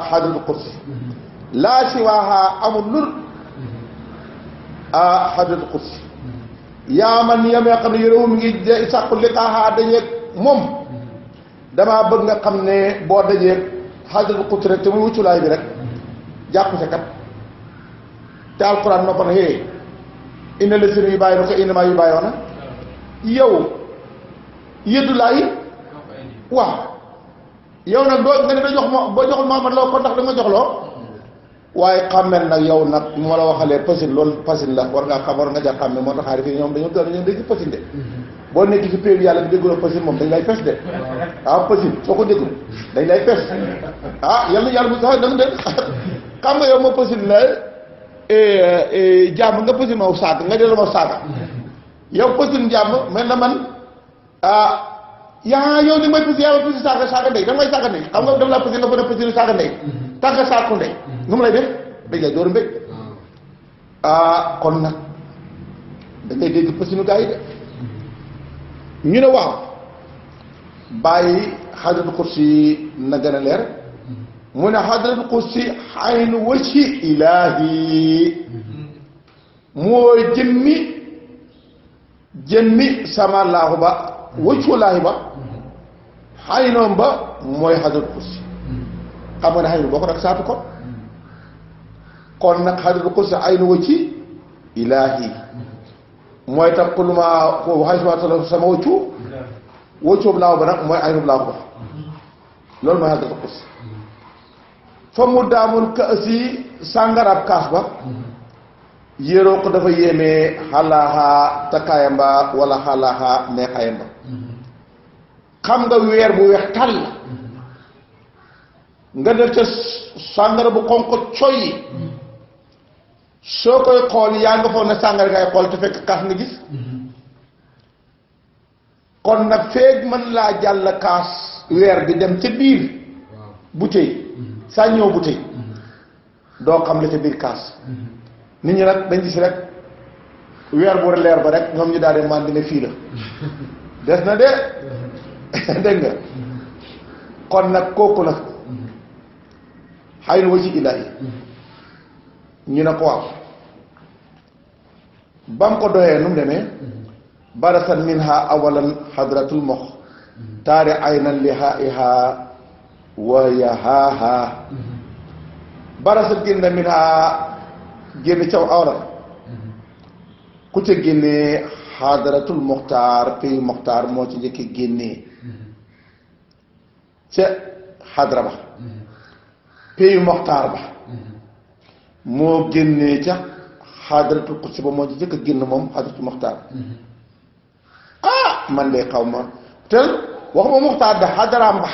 xadratul qudsi laa si waaxaa amul lul xadratul qudsi yaa man yam yoo xam ne yore mi ngi sàkku liqaaxaa dajeeg moom damaa bëgg nga xam ne boo dajeeg xadratul qudsi rek te muy wucculaay bi rek jàpp sa kat te alquran noppa na hee inna la sina yu bàyyi na ko inna maa yu bàyyi woona yow yëddu laay waaw yow nag doo nga ne da jox ma boo joxul Muhammad loo ko ndax da nga jox loo waaye xàmmel nag yow nag moo la waxalee pasin loolu pasin la war ngaa xam war nga jà xàmme moo tax xaari fii ñoom dañoo doon ñoom dégg pasin de boo nekk ci péeru yàlla bi dégguloo pasin moom dañ lay pes de pasin soo ko déggul dañ lay pes yàlla bu sax danga de xam nga yow ma pasin la jàmm nga pasin ma saaga nga delloo ma saaga yow pasin jàmm mel na man yow ni may pasin yaa ma pasin saaga ndey danga may saaga ndey xam nga dama laa pasin nga fa ne pasin saaga ndey tànk nga saako ndey nu mu lay def dañ lay door mbég kon nag da ngay dégg pasinu gaa yi de ñu ne waaw bàyyi xadratul kursi na gën a leer mu ne xadratul kursi aynu wajhi ilaahi mooy jëmmi jëmmi sama laahu ba wëccu laahi ba xaynoom ba mooy xadratul kursi xam nga ne xaynu boo ko nag saatu kon nag xadratul kursi aynu wëcci ilaahi mooy tax ku lu ma waxay subhanahu sama wëccoob laahu ba nag mooy aynub laahu ba loolu mooy xadratul kursi fa mu daamul kaasi sàngaraab kaas ba yéroo ko dafa yéemee xalaaxaa takkaayam ba wala xalaaxaa neexaayam ba xam nga weer bu weex tàll nga def ca sàngara bu xonq coy soo koy xool yaa nga foog ne sàngara ngay xool te fekk kaas nga gis kon nag feeg mën laa jàll kaas weer bi dem ca biir bouteille saa ñëw bouteille doo xam la ca biir kaas nit ñi nag dañ gis rek weer bu leer ba rek ñoom ñu daal di man dina fii la des na de dégg nga kon nag kooku nag xay na wa ci ilaahi ñu ne ko waaw bam ko doyee nu mu demee barasan minha awalan hadratul mox taari aynan li haiha waya haaha barasa génn minha génn caw awra ku ca génnee hadratul moxtaar pays moxtaar moo ci njëkk génnee ca xadra ba pays moxtaar ba moo génnee ca xadratul kursi ba moo ci njëkk génn moom xadratul moxtaar man de xaw ma te waxuma moxtaar de xadaraam ba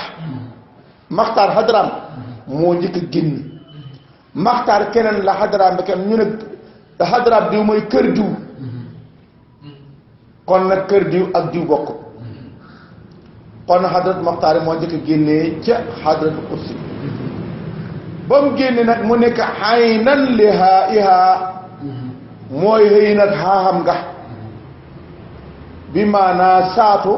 maxtaar xadaraam moo njëkk génn maxtaar keneen la xadaraam ba keneen ñu ne xadaraam diw mooy kër diw kon nag kër diw ak diw bokk kon xadratul moxtaar yi moo njëkk génnee ca xadratul kursi ba mu génne nag mu nekk aynan li haiha mooy xëy nag xaaxam nga bi maanaa saatu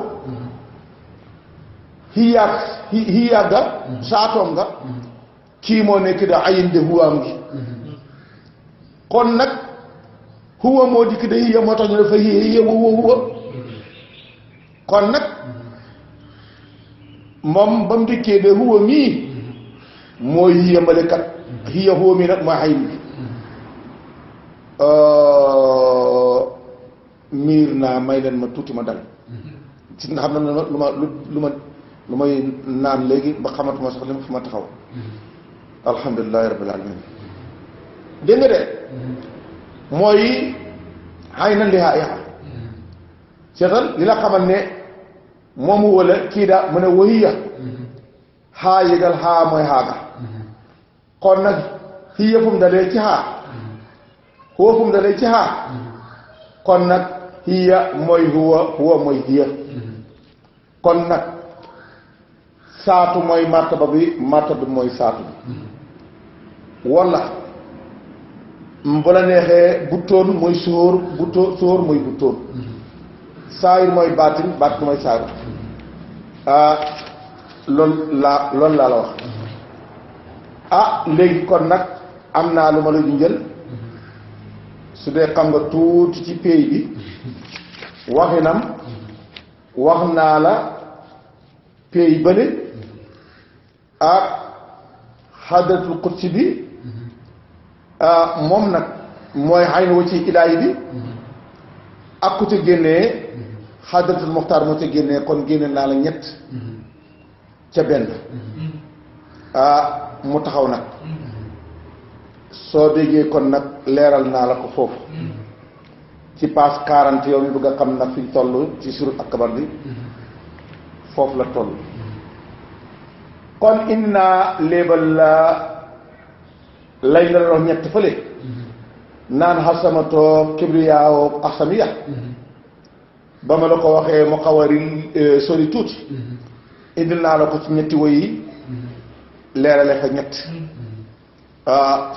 hiyaag ga saatoom nga kii moo nekk da ayin de huwaam gi kon nag huwa moo dikk de hiya moo tax ñu dafa hiya huwa kon nag moom ba mu dikkee de huwa mii mooy hiya mbalekat hiya huwa mii nag mooy ayin bi miir naa may leen ma tuuti ma dal ci nga xam ne lu may naan léegi ba xamatuma sax li ma fi ma taxaw alhamdulilahi rabbil alamin dégg nga de mooy xay na lihaa iha seetal li la xamal ne moom wala kii daa mu ne wahiya xaa yëgal xaa mooy xaaga kon nag hiya fu mu dalee ci xaa huwa fu mu dalee ci xaa kon nag hiya mooy huwa mooy hiya kon nag saatu mooy martaba bi mooy saatu bi walla bu la neexee buttoon mooy sóor mooy buttoon saayir mooy baatin mooy saayir loolu laa la wax léegi kon nag am naa lu ma la junjal su dee xam nga tuuti ci pays bi waxinam wax naa la pays bële ak xadratul qudsi bi moom nag mooy xayna wa ci ilaahi bi ak ku ca génnee xadratul muxtaar moo ca génnee kon génne naa la ñett ca benn mu taxaw nag soo déggee kon nag leeral naa la ko foofu ci passe 40 yow mi bëgg a xam nag fi ñu toll ci surut akbar bi foofu la toll kon indi naa léebal la lañ la doon ñett fële naan xasamatoo kibriyaawoo axsamiya ba ma la ko waxee mu xaw a sori tuuti indil naa la ko ci ñetti woy yi leerale fa ñett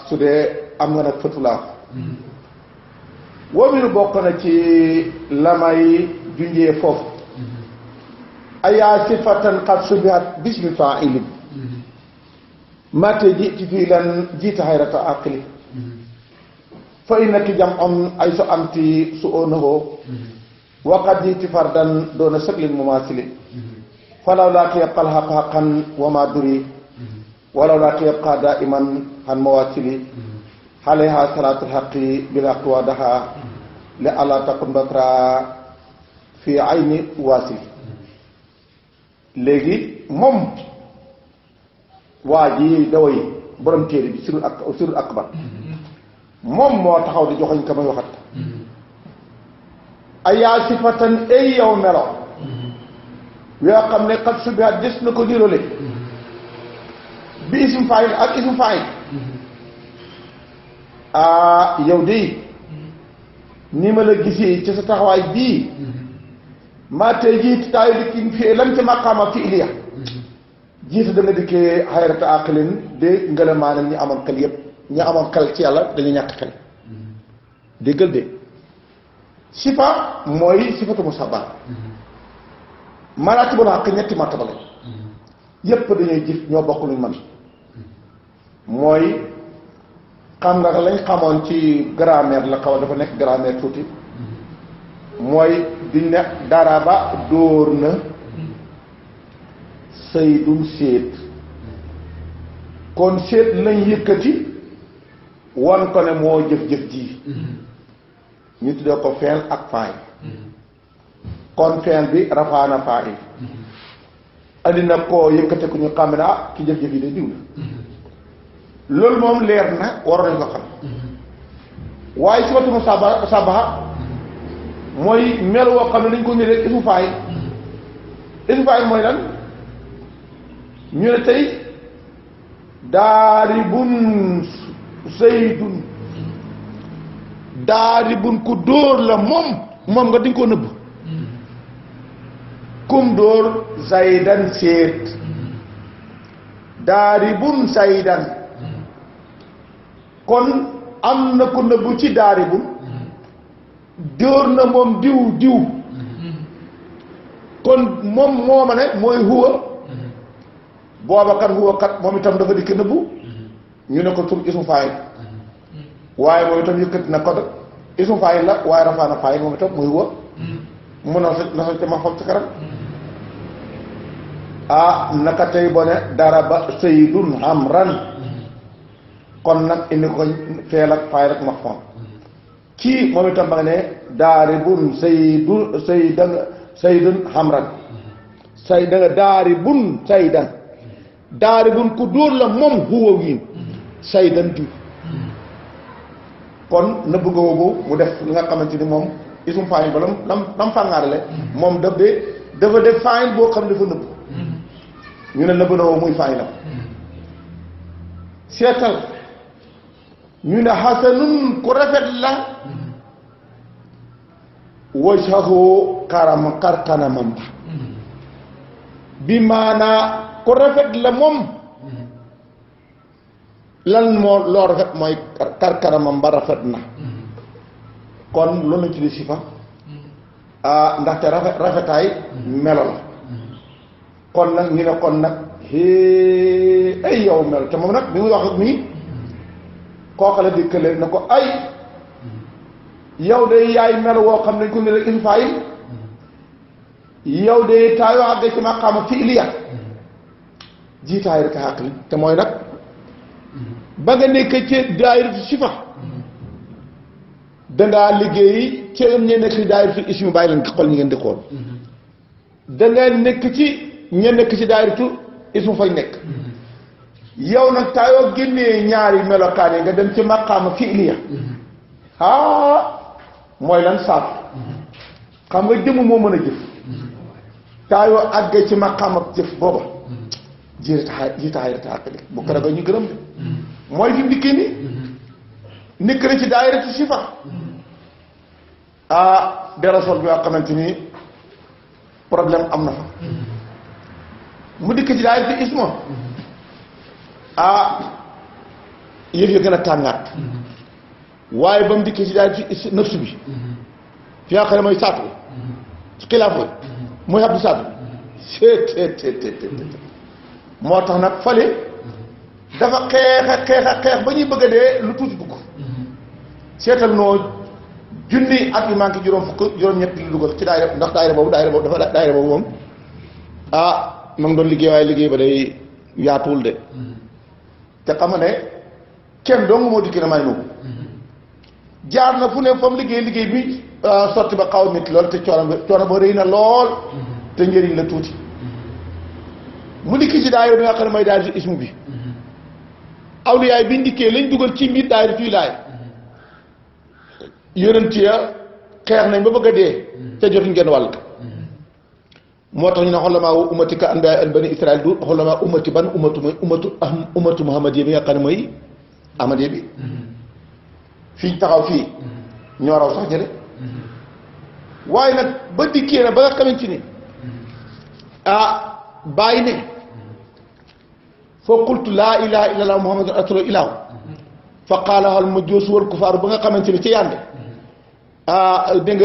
su dee am nga nag fëtulaa ko woomiru bokk na ci lamay junjee foofu ayaa sifatan xat subihat bismi fa'ilin mate ji fii lan jiita xayrata aqli fa innaki jam on ay so amti su onahoo waqat yi ci fardan doona sëglin mumaasili falaw laa ki yabqal xaq xaqan wa ma duri walaw laa ki yabqa daiman xan mawaasili xaleha salaatul xaqi bil xaq wa daha li ala takun batra fi ayni waasili léegi moom waa ji daway borom téere bi sirul akbar moom moo taxaw di joxoñ ka may waxat ayaa sifatan ay yow melo yoo xam ne xat subihat des na ko nirole bi ism faayil ak ism faayil yow de ni ma la gisee ci sa taxawaay bii maa tey jiit taayu dikki fi lam ci maqaama fi iliya jiita da nga dikkee xayrata aqlin de ngëlamaane ñi amoon xel yépp ñi amoon xel ci yàlla dañu ñàkk xel déggal de sifa mooy sifatu musabba maraatibul xaq ñetti martaba lañ yépp dañuy jëf ñoo bokk luñ man mooy xam nga lañ xamoon ci grammaire la xaw dafa nekk grammaire tuuti mooy diñ ne daraba dóor na Saydun séet kon séet lañ yëkkati wan ko ne moo jëf-jëf ji ñu tuddee ko feel ak faay kon feel bi rafaana faay andi na koo yëkkate ku ñu xam ne ki jëf-jëf yi de diw la loolu moom leer na waroon nañ ko xam waaye si watuma sabaxa mooy mel woo xam ne dañ ko ni rek isu faay mooy lan ñu ne tey daaribun Saydun daaribun ku dóor la moom nga di ko nëbb kum dóor Zaydan séet daaribun Zaydan kon am na ku nëbb ci daaribun dóor na moom diw kon moom moo ma ne mooy huwa booba kat huwa kat moom itam dafa dikk nëbbu ñu ne ko tur ismu faayil waaye moom itam yëkkati na ko ismu faayil la waaye rafaana faayil moom itam muy huwa mu na sa ca ma fam ci karam naka tey bone daraba Saydun amran kon nag indi ko feel ak faayil ak maf'ul kii moom itam ba nga ne daaribun Saydun amran daaribun Saydan daaribun ku dóor la moom huwa wiin Saydan diw kon nëbb nga woogu mu def li nga xamante ni moom isum faayil ba lam fàngaarale moom dafa def faayil boo xam ne dafa nëbb ñu ne nëbb na woo muy faayilam seetal ñu ne xasanun ku rafet la wajhahu kar kanamam ba bi maanaa ku rafet la moom lan moo loo rafet mooy kar kanamam ba rafet na kon loolu lañ ci di sifa ndaxte rafetaay melo la kon nag ñu ne kon nag ay yow melo te moom nag bi muy wax ak nii kookale dikkale na ko ay yow de yaay melo woo xam nañ ko ne rek isfaayil yow de taa yoo àggee ci maqaama fi iliya jiitaay rek xàq li te mooy nag ba nga nekk ci daayiratu sifa dangaa liggéey ci ñe nekk ci daayiratu ismu bàyyi leen xool ñi ngeen di xool dangaa nekk ci ñe nekk ci daayiratu ismu fañ nekk yow nag taa yoo génnee ñaari melokaan yi nga dem ci maqaama fi iliya mooy lan saaf xam nga jëmm moo mën a jëf taa yoo àggee ci maqaam ak jëf booba jiitaay rek àqali bu ko defee ñu gërëm de mooy fi ndikkee ni nekk na ci daayiratu sifa dérasol bi nga xamante ni problème am na fa mu dikk ci daayiratu isma yëf ya gën a tàngaat waaye ba mu dikkee ci daayiratu nafsu bi fi nga xam ne mooy saatu ci xilaaf la mooy abdu saatu moo tax nag fale dafa xeex ba ñuy bëgg a dee lu tuuti dugg seetal noo junni at yu manqué juróom fukk juróom-ñett li dugal ci daayira ndax daayira boobu moom ma ngi doon liggéey waaye liggéey ba day yaatuwul de te xam nga ne kenn dong moo dikki na may nugu jaar na fu ne fa mu liggéey bi sotti ba xaw a métti lool te coono ba rëy na lool te njëriñ la tuuti mu dikki ci daayira bi nga xam ne mooy daayira ismu bi awliyaay bi ndikkee lañ dugal ci mbir daayira tuy laay yonent ya xeex nañ ba bëgg a dee te jotuñ genn wàll moo tax ñu ne xolamaa wu ummati ka anbiyaa an bani israil du xolamaa ummati ban ummatu muhammad yi bi nga xam ne mooy ahmad bi fii taxaw fii ñoo raw sax jële waaye nag ba dikkee na ba nga xamante ni bàyyi ne fa qultu laa ilaha illa allah muhammadun rasulullah ilahu fa qaala al majus wal kufaaru ba nga xamante ni ci yànde dégg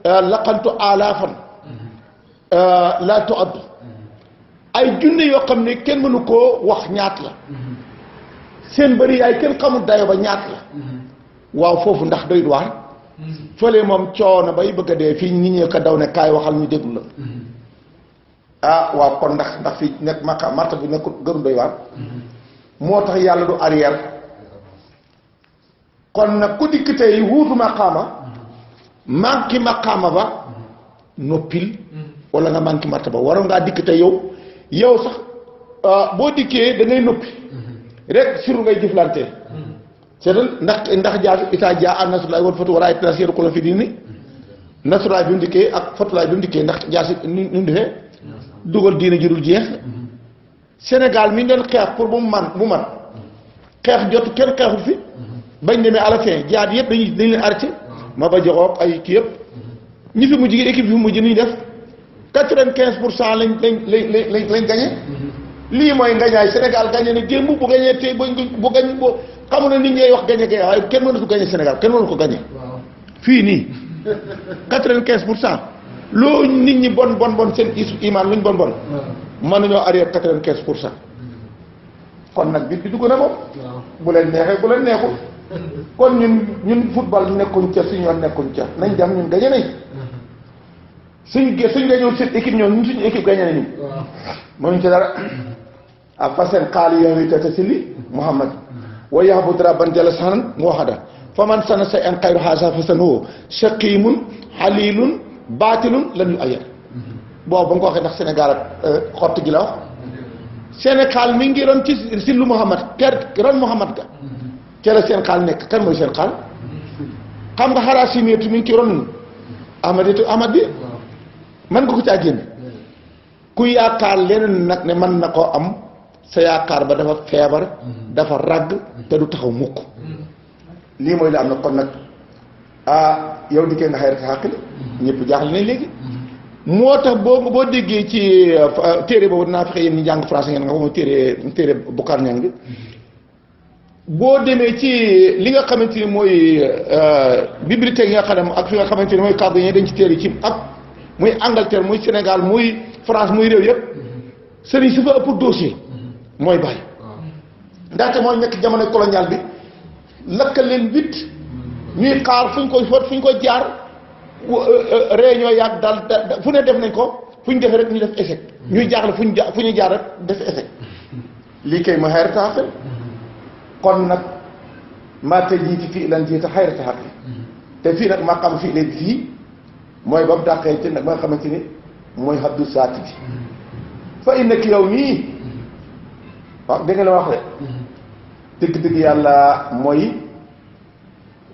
nga laqantu alaafan laa tu'ad ay junne yoo xam ne kenn mënu koo wax ñaat la seen bëri yaay kenn xamul dayo ba ñaat la waaw foofu ndax doy waar fële moom coono bay bëgg a dee fii nit ñi ko daw ne kaay waxal ñu déglu la waaw kon ndax fii nekk marta bi nekkul gënu doy waar moo tax yàlla du arrière kon nag ku dikk tey wuutu maqaama manqué maqaama ba noppil wala nga manqué marta ba waroon ngaa dikk tey yow sax boo dikkee da ngay noppi rek siru ngay jëflante seetal ndax jaar ita jaa an nasrulaay wal fatu waraay nas yéru ko la fi diini nasrulaay bi mu dikkee ak fatulaay bi mu dikkee ndax jaar si nu mu defee dugal diina jurul jeex Sénégal mi doon xeex pour bu mu man xeex jot kenn xeexul fi bañ demee à la fin jaar yëpp dañ leen arrêté ma ba joxoog ay kii yëpp ñi fi mujj gi équipe bi fi mujj ni ñu def 95% lañ gagné lii mooy ngañaay Sénégal gagné na démb bu gagné tey bu gañ boo xamu na nit ñay wax gagné kay waaye kenn mënatu gagné Sénégal kenn mënatu ko gagné fii nii 95% loo nit ñi bon seen iman luñ bon mën nañoo arrière 95%. kon nag bi dugg na moom bu leen neexee bu leen neexul kon ñun football nekkuñ ca suñu yoon nekkuñ ca nañ dem ñun gagné nañ suñ gañoon seen équipe ñoom suñu équipe gagné nañu mënuñ ci dara a fasen xaali yoon wi tata silli Muhammad wa yahbud rabban jalla sanan mu waxada fa man sana say an xayru xaasa fa san woo shaqimun xalilun baatilun lan yu ayar boobu ba nga ko waxee ndax Sénégal ak xott gi la wax Sénégal mi ngi ron ci sillu Muhammad ron Muhammad ga ca la seen xaal nekk kan mooy seen xaal xam nga xaraa simeetu mi ngi ci ron ahmad bi mën nga ko caa génne ku yaakaar leneen nag ne mën na koo am sa yaakaar ba dafa feebar dafa ràgg te du taxaw mukk lii mooy la am na kon nag yow di kee nga xayri xaqil ñëpp jaaxle nañ léegi moo tax boo déggee ci téere boobu dinaa fexe yéen ñi jàng français ngeen nga xam ne téere Bukar Ñang bi boo demee ci li nga xamante ni mooy bibliothèque yi nga xam ne ak fi nga xamante ni mooy cadre yi dañ ci téere ci ak muy Angleterre muy Sénégal muy France muy réew yëpp sëriñ si fa ëpp dossier mooy bàyyi ndaxte mooy nekk jamono colonial bi lakkal leen vite ñuy xaar fu ñu ko jaar réunion yàgg daal fu ne def nañ ko fu ñu defee rek ñu def échec ñuy jaaxle fu ñu jaar rek def échec lii kay ma xayri taxaqil kon nag maa te jiiti fii lan jiita xayri taxaqil te fii nag maa xam fii léegi fii mooy ba mu dàqee ci nag ba nga xamante ni mooy habdu saati bi fa innaki yow nii waaw dégg nga la wax de dëgg-dëgg yàlla mooy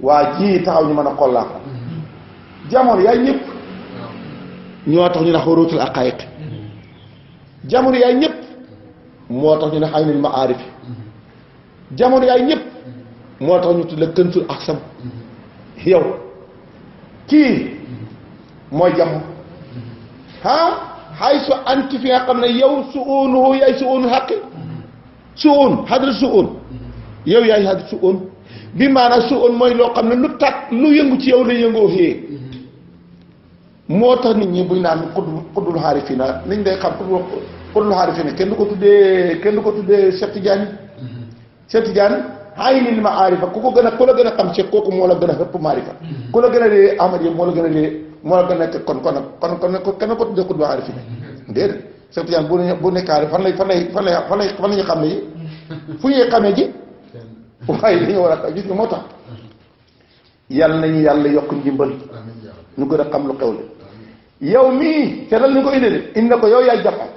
waa ji taxaw ñu mën a xollaa ko jamono yaay ñëpp ñoo tax ñu ne xuruutul aqaayiq jamono yaay ñëpp moo tax ñu ne aynul maarif jamono yaay ñëpp moo tax ñu tudd la kënsul axsam yow kii mooy jamono xay su anti fi nga xam ne yow suunuhu yaay suunu xaqi suun xadra suun yow yaay xadra suun bi maanaam suun mooy loo xam ne lu tàkk lu yëngu ci yow la yëngoo xëyee moo tax nit ñi buñ naan xuddul xaarifina niñ day xam xuddul xaarifina kenn du ko tuddee Cheikh Tidiane aynil maarifa ku la gën a xam Cheikh kooku moo la gën a ëpp maarifa ku la gën a lee Ahmad yi moo la gën a lee moo la gën a nekk kon kenn ko tuddee xut ba aarifi ne déedéet Cheikh Tidiane bu nekkaale fan la ñu xam ne yi fu ñuy xamee ji waaye dañu war a gis nga moo tax yàlla nañu yàlla yokk ndimbal ñu gën a xam lu xew la yow mii te dal ni ko indi de indi na ko yow yaay jàppal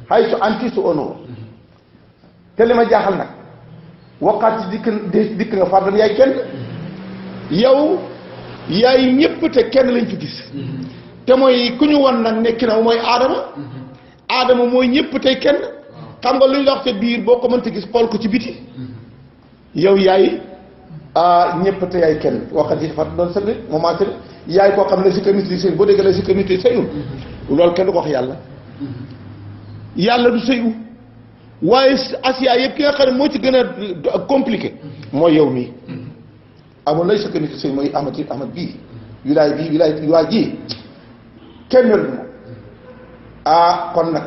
xay su anti su ono te li ma jaaxal nag waxaati dikk nga fàttali yaay kenn yow yaay ñëpp te kenn lañ fi gis te mooy ku ñu won nag nekki na mooy aadama mooy ñëpp tey kenn xam nga luñ la wax te biir boo ko mënta gis xool ko ci biti yow yaay ñëpp te yaay kenn waxat yi fàtt doon sëgg moment sëgg yaay koo xam ne si comité sëy boo déggee la si comité sëyul loolu kenn du ko wax yàlla du sëyu waaye asiya yëpp ki nga xam ne moo ci gën a compliqué mooy yow mii amul lay sa comité sëy mooy amat bii wilaay waa ji kenn mel moom kon nag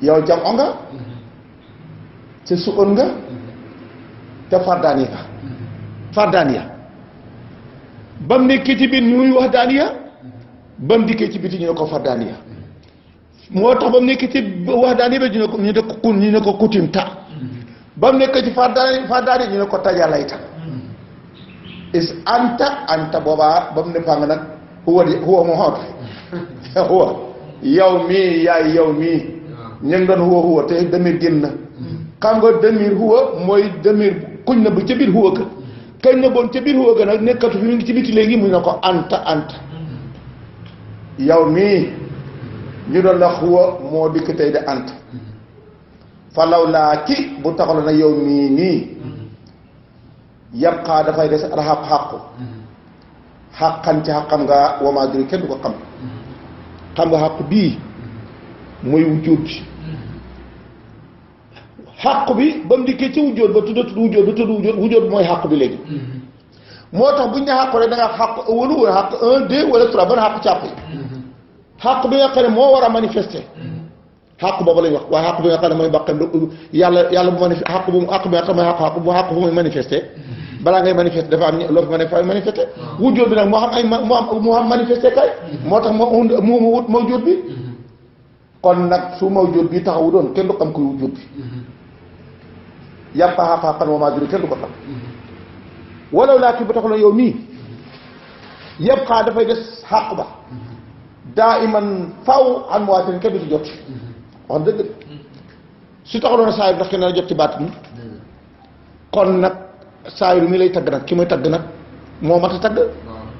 yow jam o nga te su on nga te fardaaniya ba mu nekkee ci biir ñuy wax daaniya ba mu dikkee ci biti ñu ne ko fardaaniya moo tax ba mu nekkee ci wax daaniya ba ñu ne ko kutimta ba mu nekkee ci fardaaniya ñu ne ko tajalayta is anta boobaa ba mu ne fàng nag huwa mu xoot huwa yow mii yaay yow mii ñu ngi doon huwa te demir génn na xam nga demir huwa mooy demir kuñ na bu ca biir huwa ka kañ na boon ca biir huwa ga nag nekkatu fi mu ngi ci biti léegi mu ne ko anta yow mii ñu doon la huwa moo dikk tey de anta falaw laa ci bu taxalo na yow mii nii yabqaa dafay des alxaq xaqan ci xaqam nga wamaadiri kenn du ko xam nga xaq bii mooy wujjóot bi xaq bi ba mu dikkee ci wujjóot ba tudd wujjóot mooy xaq bi léegi moo tax bu ñu ne xaq rek da nga xaq wala xaq 1 2 wala 3 ban xaq càpp yi xaq bi nga xam ne moo war a manifester xaq boobu lañ wax waaye xaq bi nga xam ne mooy baqe yàlla bu manifester xaq bi nga xam ne xaq bu muy manifester balaa ngay manifester dafa am loo fi mën a manifester wujjóot bi nag moo xam ay moo xam manifester kay moo tax moo wut mawjóot bi kon nag su mawjóot bi taxawu doon kenn du xam koy wujjóot bi yàppa xaqan wa maa juri kenn du ko xam walaw laa ki ba tax la yow mii yëpp xaa dafay des xaq ba daa iman faw an muwaatin kenn du ci jot wax dëgg su taxaloon saa yi ndax kenn la jot ci baat mi kon nag saa yu mi lay tagg nag ki muy tagg nag moo mat a tagg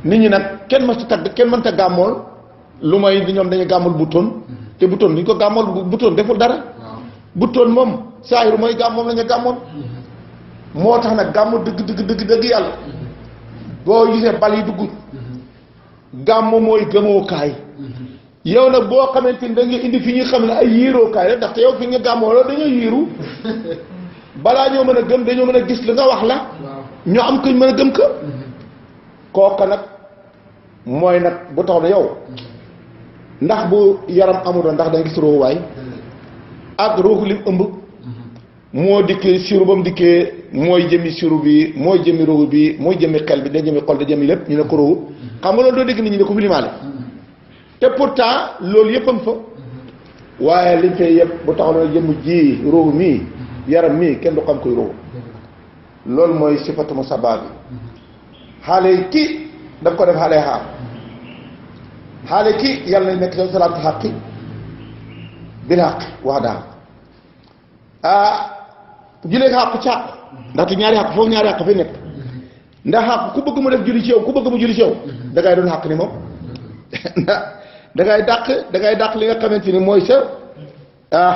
nit ñi nag kenn mas a tagg kenn mënta gàmmool lu may ñoom dañuy gàmmool butoon te butoon duñ ko gàmmool butoon deful dara butoon moom saa yu mooy gàmm moom la ñu gàmmoon moo tax nag gàmm dëgg yàlla boo gisee bal yi dugg gàmm mooy gëmookaay yow nag boo xamante ni da nga indi fi ñu xam ne ay yiirookaay la ndaxte yow fi nga gàmmoo la dañoo yiiru balaa ñoo mën a gëm dañoo mën a gis li nga wax la ñoo am kuñ mën a gëm ka kooka nag mooy nag bu tax na yow ndax bu yaram amuloon ndax da nga gis ruuwaay ak ruuxu lim ëmb moo dikkee siru ba mu dikkee mooy jëmi siru bi mooy jëmi ruuxu bi mooy jëmi xel bi da jëmi xol da jëmi lépp ñu ne ko ruuxu xam nga loolu doo dégg nit ñi ne ko fi limaale te pourtant loolu yëpp am fa waaye liñ fay yëpp bu taxaw na jëmm ji ruuxu mii yaram mii kenn du xam koy ruuxu loolu mooy sifatu musabba bi xaale ki daf ko def xaale xaar xaale ki yàlla nañ nekk sa salaatu xaqi bil xaq wax daal julee xàqu càq ndaxte ñaari xàq foofu ñaari xàq fi nekk ndax xàq ku bëgg mu def julli ci yow ku bëgg mu julli ci yow da ngay doon xàq ni moom da ngay dàq li nga xamante ni mooy sa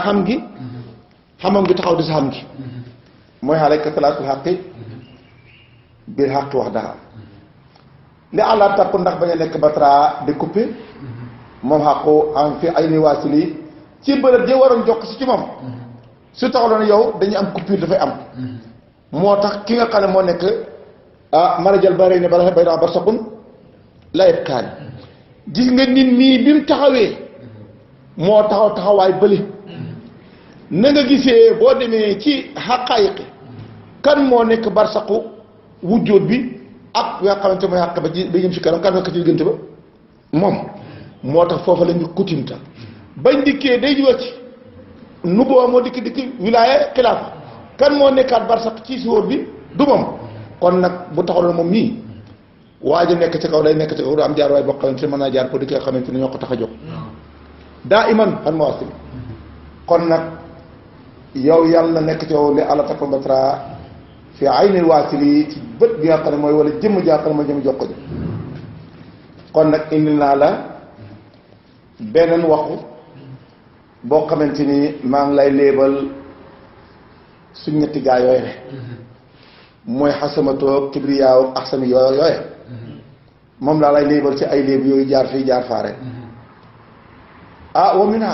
xam gi xamam gi taxaw di sa xam gi mooy xaaleka salaatul xaqi biir xaq wax dara nde àlla tàpp ndax bañ a nekk batara di coupé moom xàqu am fi ay ni waasili ci bërëb jë waroon jokk si ci moom su taxaloon yow dañuy am coupure dafay am moo tax ki nga xam ne moo nekk marajal ba rey ne bala bay daa bar sabun layet kaani gis nga nit mii bi mu taxawee moo taxawaay bële na nga gisee boo demee ci xaqaayiqi kan moo nekk barsaqu wujjóot bi ak nga xamante mooy xàq ba ci ba jëm si kanam kan nekk ci diggante ba moom moo tax foofa la ñu kutimta bañ dikkee day wàcc nubuwa moo dikki wilaaya xilaafa kan moo nekkaat barsaq ci suwóor bi du moom kon nag bu taxawloon moom nii waa ji nekk ci kaw day nekk ci kaw du am jaar waay boo xamante ne mën naa jaar pour di nga xamante ne ñoo ko tax a jóg daa iman xan ma wasil kon nag yow yàlla na nekk ci yow li àlla takko batra fi aynil waasili ci bët bi nga xam ne mooy wala jëmm jaa xam ne mooy jëmm jox ko kon nag indil naa la beneen waxu boo xamante ni maa ngi lay léebal suñ ñetti gaa yooyu ne mooy xasamatoo kibriyaaw axsami yooye moom laa lay léebal ci ay léeb yooyu jaar fii jaar faare wa minha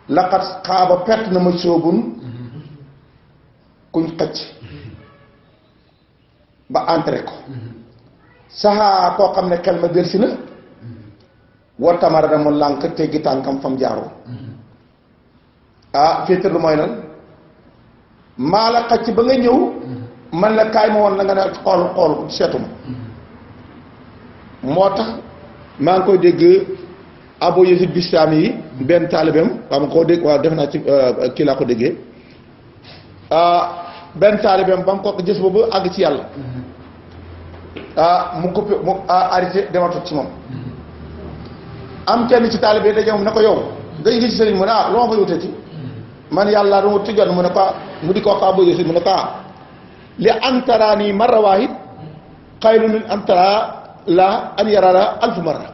laqad xaaba perte na ma soobun kuñ xëcc ba entré ko saxaa koo xam ne xel ma delsi na war tamara da mu lànk teggi tànkam fam jaaroo féetar lu mooy lan maa la xëcc ba nga ñëw man la kaay ma woon la nga ne xool seetuma moo tax maa ngi koy dégg Abu Yazid Bistami yi benn taalibeem waaw ma koo dégg waaw def naa ci kii laa ko déggee benn taalibeem ba mu ko gis boobu àgg ci yàlla mu coupé mu arrêté dematut ci moom am kenn ci taalibe yi daje moom ne ko yow nga ngi ci sëriñ mu ne loo ma fa wutee ci man yàlla dama tëjoon mu ne ko mu di ko Abu Yazid mu ne ko li antaraani marra waahid xayrun min antara la an yarara alfu marra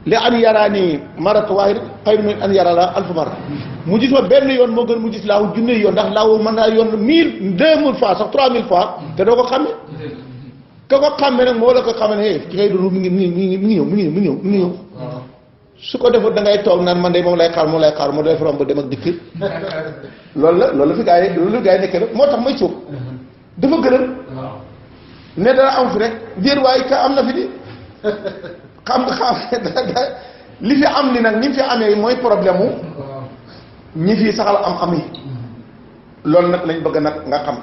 li an yaraani maratu waahid xayrun min an yarara alfu marra mu gis ma benn yoon moo gën mu gis laahu junne yoon ndax laahu mën naa yoon 1000 fois sax 3000 fois te doo ko xàmme ka ko xàmme nag moo la ko xàmme ne ki ngay dund mi ngi ñëw su ko defut da ngay toog naan man de moom lay xaar mu def romb dem ak dikk loolu la fi gaa yi nekkee rek moo tax may cuub dafa gënal ne dana am fi rek biir waaye ka am na fi di xam li fi am ni nag ni fi amee mooy problème mu ñi fi saxal am yi loolu nag lañ bëgg nag nga xam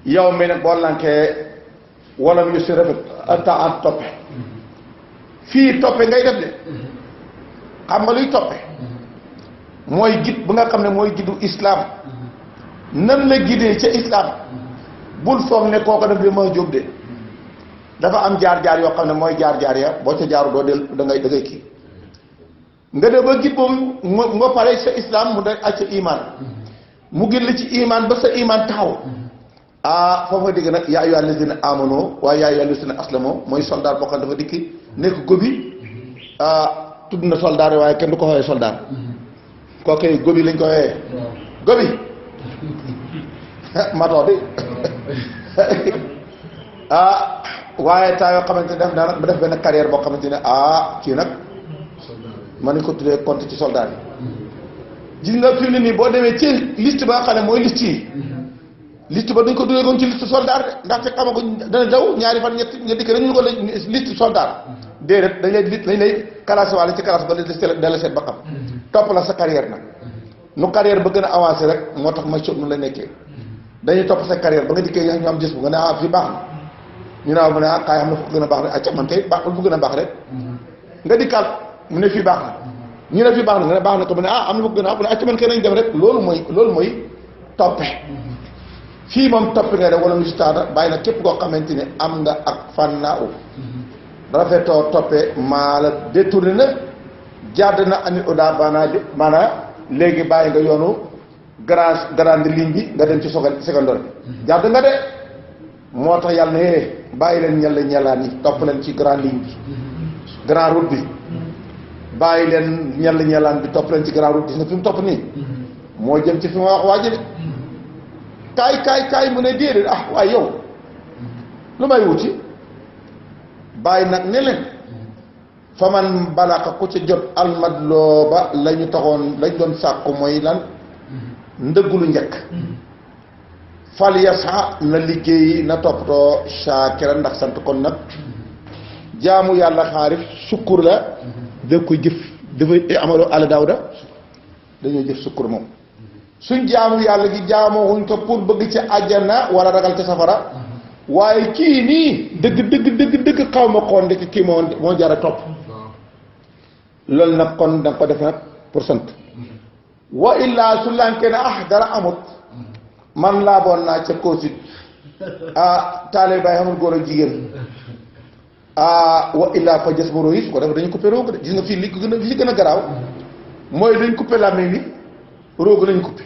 yow mi nag boo lankee wala yu si rafet temps toppe fii toppe ngay def de xam nga luy toppe mooy gid bu nga xam ne mooy gidu islam nan la gidee ca islam bul foog ne kooku def bi ma jóg de dafa am jaar-jaar yoo xam ne mooy jaar-jaar ya boo ca jaaru doo del da ngay kii nga def ba gid boobu nga pare sa islam mu da ak sa iman mu gën la ci iman ba sa iman taxaw foofa digg nag yaa ayyuhal lazina amanu waaye yaa ayyuhal lazina aslamu mooy soldat boo xam ne dafa dikki nekk gobi tudd na soldat waaye kenn du ko xooyee soldat kooku gobi lañ ko xooyee gobi matoo de waaye taa yoo xamante ne def naa nag ba def benn carrière boo xamante ne kii nag mën nañ ko tuddee compte ci soldat yi gis nga fi mu ne nii boo demee ci liste ba nga xam ne mooy liste yi liste ba dañ ko duggee goon ci liste soldat de ndaxte xama ko dana daw ñaari fan nga dikk dañu ko liste soldat déedéet dañ lay classé wàlla ci classe ba dala seet ba xam topp la sa carrière nag nu carrière ba gën a avancé rek moo tax ma nu la nekkee dañuy topp sa carrière ba nga dikkee ñu am gis bu nga ne fii baax na ñu naaw mu ne kaay xam na fu gën a baax rek acca man kay baaxul fu gën a baax rek nga dikkaat mu ne fii baax na ñu ne fii baax na nga ne baax na ko mu ne am na fu gën a baax mu ne acca man kay nañ dem rek loolu mooy toppe fii moom toppe ngay def wala mu staada bàyyi na képp koo xamante ne am nga ak fànnaaw rafetoo toppe maa la détourné na jàdd na ani oda maanaa léegi bàyyi nga yoonu grande ligne bi nga dem ci secondaire bi jàdd nga de moo tax yàlla ne bàyyi leen ñellaan yi topp leen ci grande ligne bi grand route bi bàyyi leen ñellaan bi topp leen ci grand route gis nga fi mu topp nii moo jëm ci fi ma wax waa ji de kaay mu ne déedéet waaye yow lu may wuti bàyyi nag ne leen fa man balaka ku ci jot almadloo ba lañu taxoon lañ doon sàkku mooy lan ndëggulu njëkk fal yasa na liggéey na toppatoo shaakira ndax sant kon nag jaamu yàlla xaarif sukkur la da koy jëf dafay amaloo àlla daawda dañoo jëf sukkur moom suñ jaamu yàlla gi jaamoo wuñ ko pour bëgg ci àjjana wala ragal ci safara waaye kii nii dëgg xaw ma xoon ndek kii moo jara topp loolu nag kon danga ko def nag pour sant wa illaa su lànkee ne dara amut man laa boon naa ca koosit taale bàyyi xamul góor ak jigéen wa illaa fa jës baro yi su ko def dañu coupé roogu de gis nga fii li gën a garaaw mooy dañ coupé làmmiñ bi roogu lañ coupé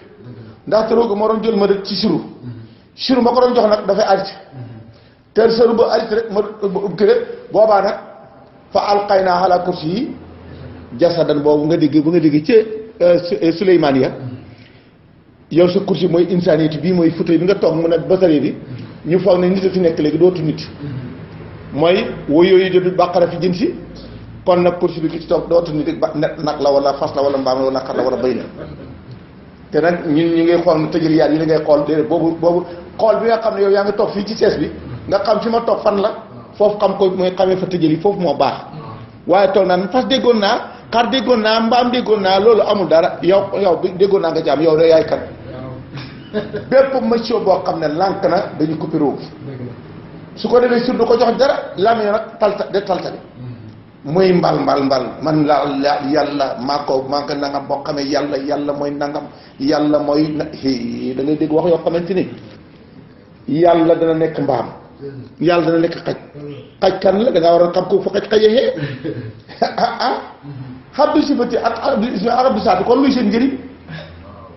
ndaxte roogu moo doon jël ma ci siru ma ko doon jox nag dafay arrêté te sëru ba arrêté rek ma ubbi rek boobaa nag fa alqaynaa ala kursi yi jasadan boobu nga dégg bu nga dégg ci Suleymaan ya yow sa kursi mooy insanité bii mooy fauteuil bi nga toog mu ne basare bi ñu foog ne nit a fi nekk léegi dootu nit mooy woy yooyu de bàqara fi jëm si kon nag kursi bi ki ci toog dootu nit nag la wala fas la wala mbaam la wala xar la wala bëy la te nag ñun ñi ngay xool tëjël yaat yi la ngay xool déedéet boobu xool bi nga xam ne yow yaa ngi toog fii ci sees bi nga xam fi ma toog fan la foofu xam ko mooy xamee fa tëjël yi foofu moo baax waaye toog naan fas déggoon naa xar déggoon naa mbaam déggoon naa loolu amul dara yow bi déggoon naa nga ci am yow de yaay kat bépp monsieur boo xam ne lànk na dañu coupé roog su ko defee sur du ko jox dara lami nag taltali muy mbal man la yàlla maa ko nangam boo xamee yàlla mooy nangam yàlla mooy da ngay dégg wax yoo xamante ni yàlla dana nekk mbaam yàlla dana nekk xaj kan la da ngaa war a xam ko fa xajee xabdu sifati ak arab saati kon luy seen njëriñ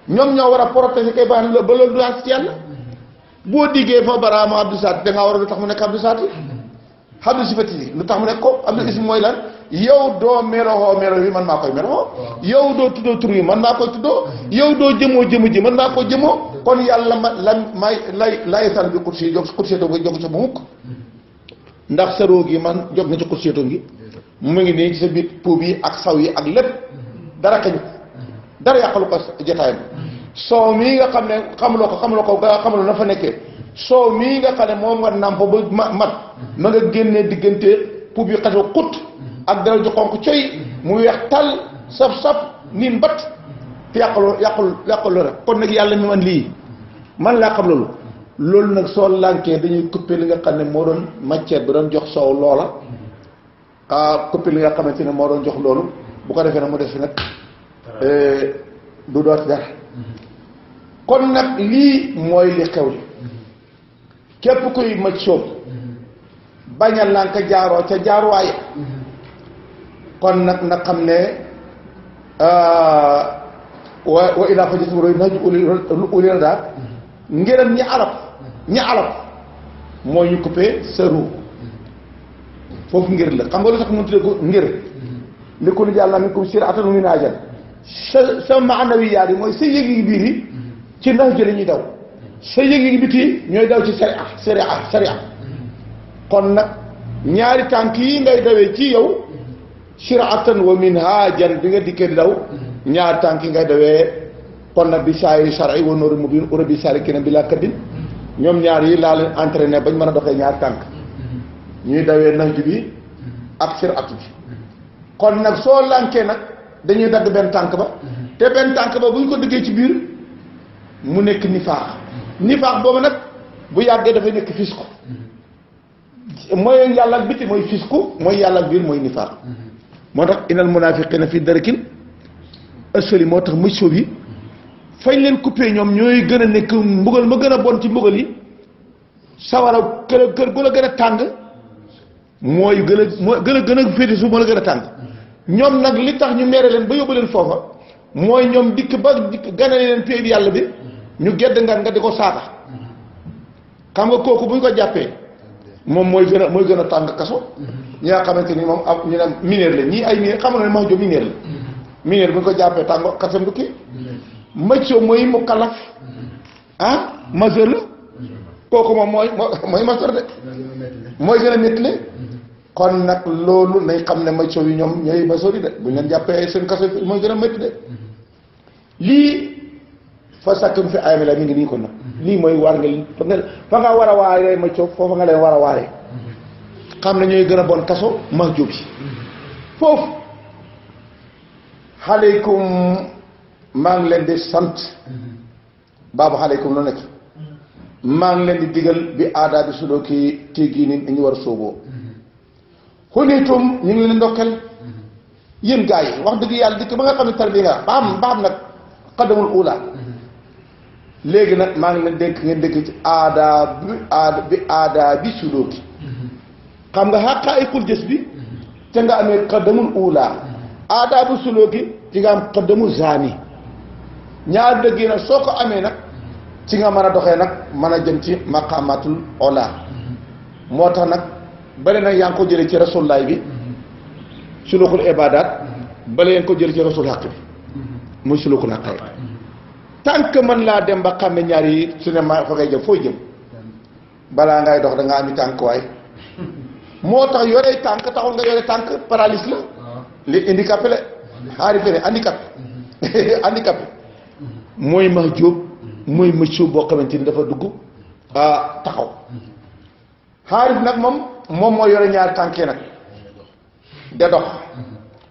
ñoom ñoo war a protéger kay baax na ba loolu du ci yàlla boo diggee fa baraama abdu saati da ngaa war a lu tax mu nekk abdu saati xabdu sifati yi lu tax mu nekk ko abdu ism mooy lan yow doo meroxoo mero yi man maa koy meroxoo yow doo tuddoo tur yi man maa koy tuddoo yow doo jëmoo jëmu ji man maa koy jëmoo kon yàlla lay sal bi kursi jóg kursiyeto nga jóg sa bu mukk ndax sa roog yi man jóg na ci kursiyeto ngi mu ngi nii ci sa biir puub yi ak saw yi ak lépp dara kañu dara yàqalu ko jotaayam soow mii nga xam ne xamuloo ko nga xamuloo na fa nekkee soow mii nga xam ne moom nga nàmp ba mat ma nga génnee diggante puub yi xasoo xut ak dara ju xonq coy mu weex tal saf niin bat te yàqul rek kon nag yàlla mi man lii man laa xam loolu nag soo lànkee dañuy coupé li nga xam ne moo doon matière bi doon jox soow loola coupé li nga xamante ne moo doon jox loolu bu ko defee nag mu def fi nag du doot dara kon nag lii mooy li xew li képp kuy maj sóob bañ a lànk jaaroo ca jaaruwaay kon nag na xam ne wa ilaa fa jësum roy naj uli la daal ngërëm ñi arab mooy ñu coupé sa ruu foofu ngir la xam nga lu tax mu tuddee ko ngir li ko ni yàlla min kum sir'atan min ajal sa maanawiyaat yi mooy sa yëgi biir yi ci ndax jële ñuy daw sa yëgi biti ñooy daw ci sariya kon nag ñaari tànk yi ngay dawee ci yow sir'atan wa minhajan bi nga dikkee di daw ñaari tànk yi ngay dawee kon nag bi saayi shar'i wa nuuri mubiin urabi salikina bi laa kaddin ñoom ñaar yi laa leen entraîné bañ mën a doxee ñaari tànk ñuy dawee nax bi ak sir'atu bi kon nag soo lànkee nag dañuy dagg benn tànk ba te benn tànk ba bu ñu ko diggee ci biir mu nekk nifaax boobu nag bu yàggee dafay nekk fisku mooy yàlla ak biti mooy fisku mooy yàlla ak biir mooy nifaax moo tax innal munaafiqiina fi darkin asfali moo tax mëj soob yi fañ leen coupé ñoom ñooy gën a nekk mbugal ma gën a bon ci mbugal yi sawara kër gu la gën a tàng mooy gën a féete suuf moo la gën a tàng ñoom nag li tax ñu meere leen ba yóbbu leen foofa mooy ñoom dikk ganale leen péeb yàlla bi ñu gedd nga di ko saata xam nga kooku bu ñu ko jàppee moom mooy gën a tàng kaso ñi nga xamante ni moom ab ñu ne mineur la ñii ay mineur xam nga ne ma jo mineur la mineur bu ñu ko jàppee tàng kasam du kii mëccoo mooy mu kalaf majeur la kooku moom mooy majeur de mooy gën a méttile kon nag loolu nañ xam ne mëccoo yi ñoom ñooy majeur yi de bu ñu leen jàppee seen kaso mooy gën a métti de lii fa sakkum fi ayami la mi ngi nii ko nag lii mooy war nga fa nga war a waaree mëccoo foofa nga leen war a waaree xam ne ñooy gën a bon kaso mahjub yi foofu aleykum maa ngi leen di sant baabu aleykum lu nekk maa ngi leen di digal bi aadaa bi sulooki teggi ni ñu war a sóoboo xuniitum ñu ngi leen ndokkeel yéen gars yi wax dëgg yàlla dikk ba nga xam ne tarbiya nga baam nag xaddamul uula léegi nag maa ngi leen dénk ngeen dëkk ci aadaa bi sulooki xam nga xaqaa'iqul jës bi te nga amee xaddamul uula aadaa bi sulooki ci nga am xaddamul zaani ñaar dëgg yi nag soo ko amee nag ci nga mën a doxee nag mën a jëm ci maqamatul ola moo tax nag bale nag yaa ngi ko jëlee ci rasulullaay bi sulukul ibadat bale yaa ngi ko jëlee ci rasul xaq bi muy sulukul xaq tant que mën laa dem ba xam ne ñaar yi su ne ma fa ngay jëm fooy jëm balaa ngay dox da nga ami tànk waay moo tax yoree tànk taxul nga yore tànk paralysie la li handicapé la xaari fene handicapé mooy ma jóob mooy mëccoo boo xamante ni dafa dugg taxaw xaarif nag moom moo yore ñaari tànkee nag de dox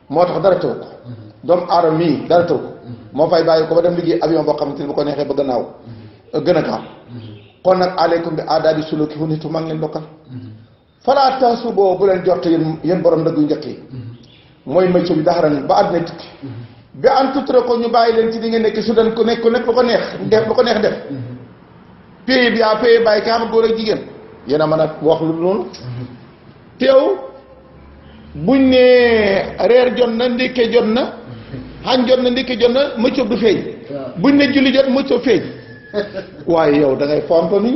moo tax dara tëw ko doomu aadama mii dara tëw ko moo fay bàyyi ko ba dem liggéey avion boo xamante ni bu ko neexee ba gannaaw gën a gaaw kon nag aleykum bi aadaa bi suluki fu nitu maa ngi leen dokkal falaa taasu boo bu leen jot yéen borom ndëggu njëkk yi mooy mëccoo bi daxaran ba àddina tukki bi an tutra ko ñu bàyyi leen ci di nga nekk su dan ku nekk lu ko neex def pays bi pays bàyyi ka xam góor ak jigéen yéen a mën a wax lu noonu teew buñ ne reer jot na ndékke jot na xañ jot na ndékke jot na mëccëb du feeñ buñ ne julli jot mëccëb feeñ waaye yow da ngay fonto ni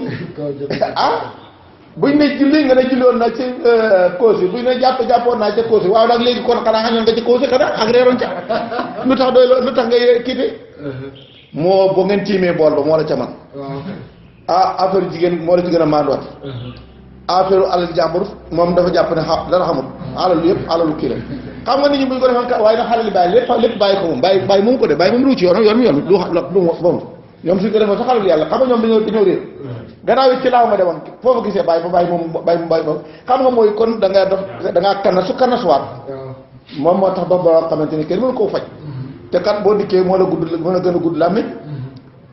buñ ne julli nga ne julliwoon naa ci cause yi buñ ne jàppoon naa ca cause yi waaw nag léegi kon xanaa xañoon nga ci cause yi xanaa ak reeroon ca lu tax doy lu tax nga kiite moo boo ngeen tiimee bool ba moo la ca man affaire jigéen moo la ci gën a maanduwaat affaire alal jàmbur moom dafa jàpp ne dara xamul alalu yëpp alalu kii la xam nga nit ñi buñ ko defoon waaye nag xale li bàyyi lépp bàyyi ko moom bàyyi moom ko de bàyyi moom ru ci yoon du moom ñoom suñ ko defoon sa xalal yàlla xam nga ñoom dañoo réer gannaaw it ci laaw ma demoon foofu gisee bàyyi moom xam nga mooy kon da ngaa kannasuwaat moom moo tax dox ba xamante ni kenn mënu koo faj te kat boo dikkee moo la gën a gudd làmmiñ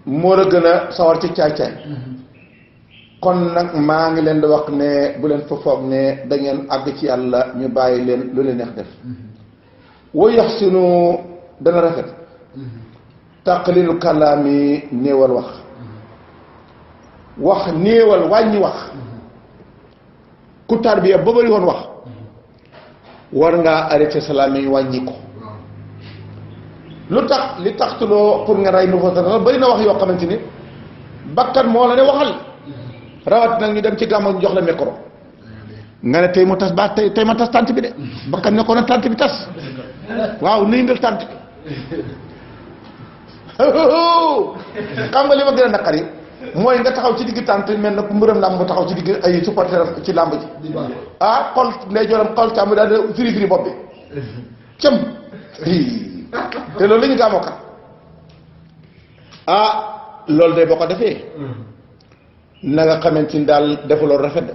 moo la gën a sawar ci caay-caay kon nag maa ngi leen di wax ne bu leen fa foog ne da ngeen àgg ci yàlla ñu bàyyi leen lu leen neex def wa yaxsinu dana rafet taqlilu kàllaami néewal wax néewal wàññi wax ku tarbiya ba bari woon wax war ngaa arrêté salaam yi wàññi ko lu tax li taxtuloo pour nga rey nu fa sa bari na wax yoo xamante ni bakkan moo la ne waxal rawat nag ñu dem ci gàmmu jox la micro nga ne tey mu tas ba tey ma tas tànt bi de bakkan ne ko na tànt bi tas waaw nuy ngal tànt bi xam nga li ma gën a naqari mooy nga taxaw ci digg tànt mel na mbërëm làmb bu taxaw ci digg ay supporteram ci làmb ji xol lay joram xol càmm daal di firi bopp bi cëm te loolu la ñu gàmmoo kat loolu de boo ko defee na nga xamante ni daal defuloo rafet de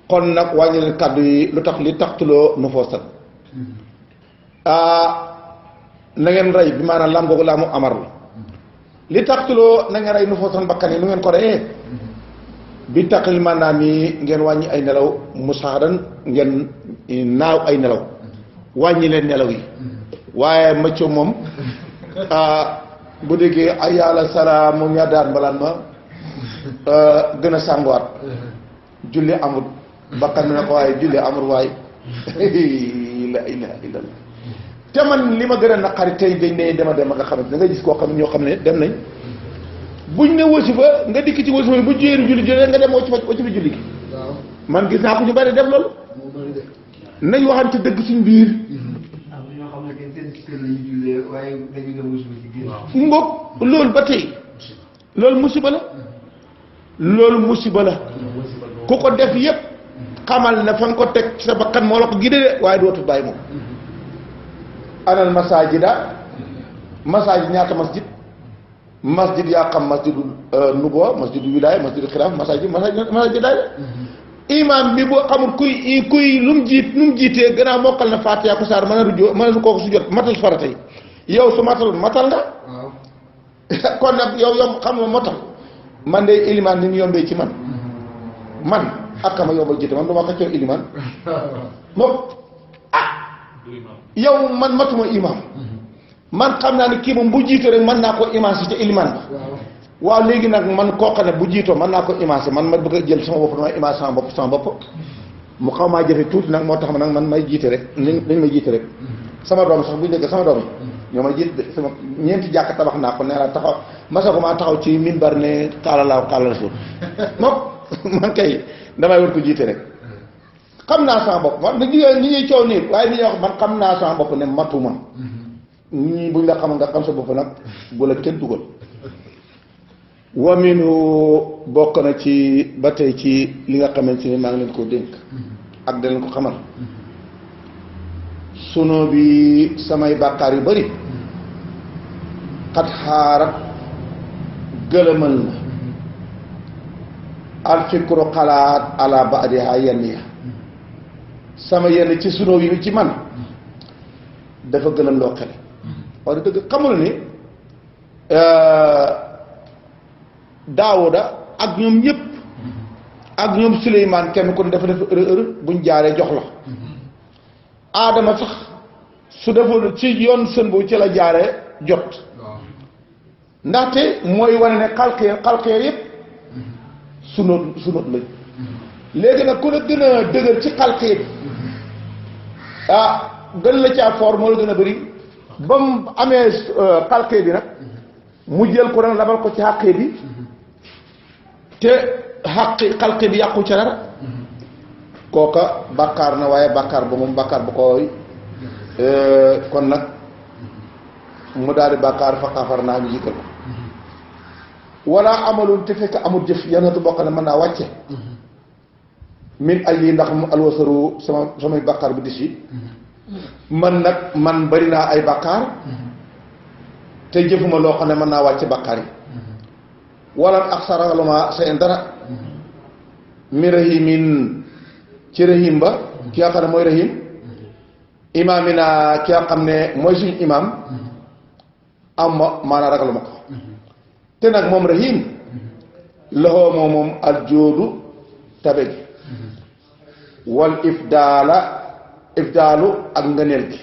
kon nag wàññi leen kàddu yi lu tax li taxtuloo nu foo sat na ngeen rey bi maanaam lam googu laa mu amar la li taxtuloo na ngeen rey nu foo sat bakkan yi nu ngeen ko reyee bi taqlil maanaam yi ngeen wàññi ay nelaw musaadan ngeen naaw ay nelaw wàññi leen nelaw yi waaye mëccoo moom bu déggee ay yàlla salaam mu ñaddaan mbalaan ma gën a sànguwaat julli amul bakkan mi ne ko waaye julli amul waaye la ilaha illallah te man li ma gën a naqari tey dañ ne dema dem nga xamante da nga gis koo xam ne ñoo xam ne dem nañ buñ ne wasifa nga dikk ci wasifa bu jéeri julli julli nga dem wasifa julli gi man gis naa ko ñu bari def loolu nañ waxante dëgg suñ biir ngoog loolu ba tey loolu musiba la ku ko def yépp xamal ne fa nga ko teg sa bakkan moo la ko gide de waaye dootu bàyyi moom anal masajida masajid ñaata masjid yaa xam masjidu nubuwa masjidu wilaya masjidu xilaaf masajid daay imam bi boo xamul kuy lu mu jiitee gannaaw mokkal na Faatiha ko saar mën a kooku su jot matal farata yi yow su matal nga kon nag yow xam nga moo tax man de ilimaan ni mu yombee ci man ak ma yombal jiite man dama xëccoo ilimaan moom yow man matuma imaam man xam naa ne kii moom bu jiitoo rek mën naa ko imancé ca ilimaan ba waaw léegi nag man koo xam ne bu jiitoo mën naa ko imancé man ma bëgg a jël sama bopp damay imancé sama bopp mu xaw maa jafe tuuti nag moo tax nag man may jiite rek dañ may jiite rek sama doom sax bu ñu dégg sama doom yi ñoo may jiite sama ñeenti jàkk tabax naa ko nee naa taxaw masako maa taxaw ci minbar ne qaala Allaahu qaala rasuul moom man kay damay war ko jiite rek xam naa sama bopp man ñi ñuy coow nii waaye ni ñuy wax man xam naa sama bopp ne matuma ñi buñ la xamal nga xam sa bopp nag bu la kenn dugal wa minhu bokk na ci ba tey ci li nga xamante ni maa ngi leen ko dénk ak da leen ko xamal sunu bi samay bàkkaar yu bari xat xaarat gëlëmal na alfikru xalaat ala baadiha yenn ya sama yenn ci sunu yi ci man dafa gëlëm loo xel wax dëgg xamul ni Daawuda ak ñoom ñëpp ak ñoom Suleymaan kenn ku ne dafa def erreur buñ jaaree jox la Aadama sax su defoon ci yoon sën bu ci la jaaree jot ndaxte mooy wane ne xalqeer yëpp sunóot lañ léegi nag ku la gën a dëgër ci xalqeer gën la caa foor moo la gën a bëri ba mu amee xalqeer bi nag mu jël ko nag labal ko ci xàqee bi te xalqi bi yàqu ca dara kooka bàkkaar na waaye bàkkaar ba moom bàkkaar bu koy kon nag mu daal di bàkkaar fa xafar naa ñu jikkal ko wala amalul te fekk amul jëf yanatu bokk ne mën naa wàcce min ay yi ndax mu alwasaru samay bàkkaar bu dis yi man nag man bari naa ay bàkkaar te jëfuma loo xam ne mën naa wàcce bàkkaar yi wala ak saragaluma seen dara mi rahimin ci rahim ba ki nga xam ne mooy rahim imaamina ki nga xam ne mooy suñu imaam am maanaa ragaluma ko te nag moom rahim loxoo moom aljoodu tabe gi wal ifdaalu ak ngëneel gi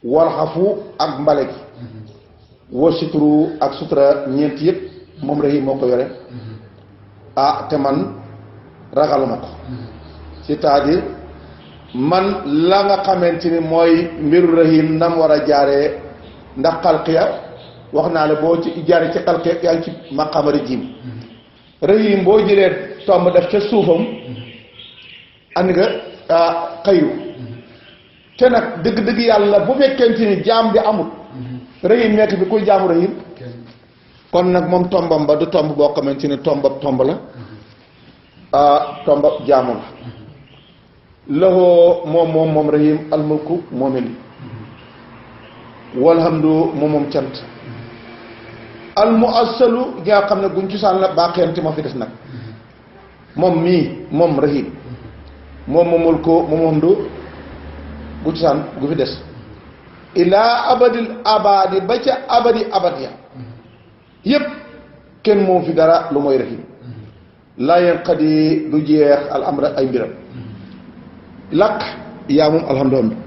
wal xafu ak mbale gi wa suturu ak sutura ñeent yëpp moom rahim moo ko yore te man ragaluma ko c'est-à-dire man la nga xamante ni mooy mbiru rahim nam war a jaaree ndax xalqiya wax naa la boo ci jaaree ci xalqiya yaa ngi ci maqaama rajim rahim boo jëlee tomb def ca suufam andi nga xayru te nag dëgg-dëgg yàlla bu fekkente ni jaam bi amul rahim nekk bi kuy jaamu rahim kon nag moom tombam ba du tomb boo xamante ni tomb la tombab jaamu la loxoo moom rahim almulku moomeli walhamdu moom cant almuassalu gi nga xam ne guñ cosaan la baaxeenti moo fi des nag moom rahim moom mulku moom hamdu gu cosaan gu fi des ilaa abadil abadi ba ca abadi abad ya yépp kenn moom fi dara lu mooy rahim laa yanqadi du jeex al amra ay mbiram lakk yaa moom alhamdulilah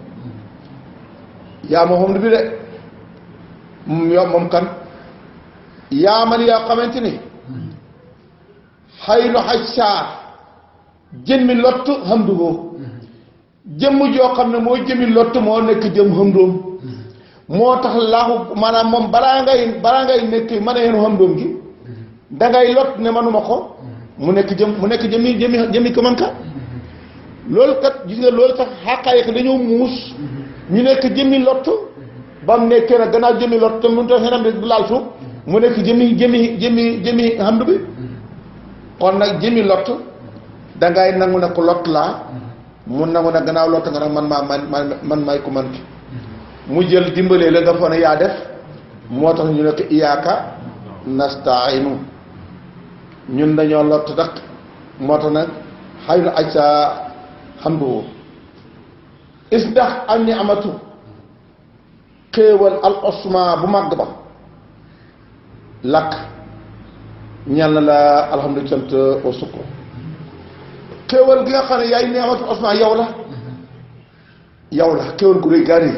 yaa moom hamdu bi de yow moom kan yaa man yaa xamante ni xay lu xaj saa jëmmi lott hamdu boo jëmm joo xam ne moo jëmmi lott moo nekk jëm hamdoom moo tax laaxu maanaam moom balaa ngay nekk mën a yenu hamdoom gi dangay lott ne manuma ko mu nekk jëmmi ko man ka loolu kat gis nga loolu tax xàqaayiq dañoo muus ñu nekk jëmmi lott ba mu nekkee nag gannaaw jëmmi lott te mënut a xenam du laal suuf mu nekk jëmmi hamdu bi kon nag jëmmi lott dangay nangu ne ko lott laa mu nangu ne gannaaw lott nga nag man may ko man ki mu jël dimbalee la nga foog ne yaa def moo tax ñu nekk iyaaka nastainu ñun dañoo lott dak moo tax nag xay lu aj sa xam du is ndax am ni amatu xéewal al osma bu màgg ba làkk ñal na la alhamdulilah sant wa sukkur xéewal gi nga xam ne yaay neexatu osma yow la xéewal gu rëy gaari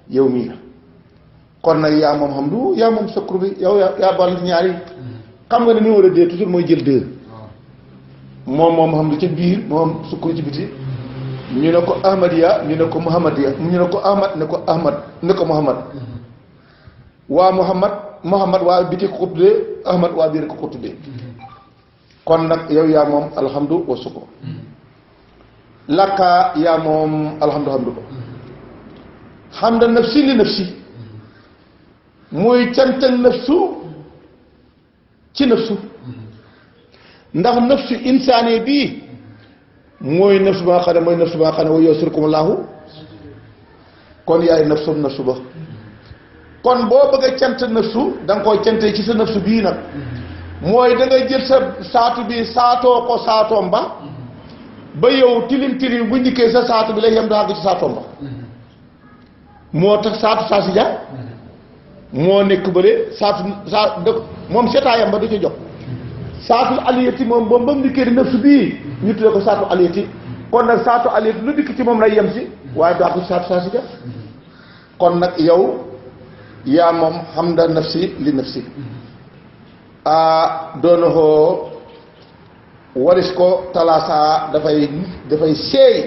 yow mii la kon nag yaa moom xam du yaa moom sukkur bi yow yaa boole ñaari xam nga ne numéro 2 toujours mooy jël 2 moom xam du ca biir moom sukkur ci biti ñu ne ko ahmadiya ñu ne ko muhammadiya ñu ne ko ahmad ne ko ahmad ne ko muhammad waa muhammad waa biti ko tuddee ahmad waa biir ko tuddee kon nag yow yaa moom alhamdu wa sukkur lakka yaa moom alhamdu hamdu ko hamda nafsi li nafsi mooy cantal nafsu ci nafsu ndax nafsu insaane bii mooy nafsu ba nga xam ne mooy nafsu ba nga xam ne wa yasirkumullahu kon yaay nafsu ba kon boo bëgg a cant nafsu da nga koy cantee ci sa nafsu bii nag mooy da ngay jël sa saatu bi saatoo ko saatoom ba yow tilim tilim bu ndikkee sa saatu bi lay yem daa ci saatoom ba moo tax saatu saa si ja moo nekk bële moom seetaayam ba du ci jox saatul aliyati moom ba mu dikkee di nafsu bii ñu tuddee ko saatu aliyati kon nag saatu aliyati lu dikk ci moom lay yem si waaye daa ko ci saatu saa si ja kon nag yow yaa moom hamda nafsi li nafsi doona xoo waris ko talaasa dafay seey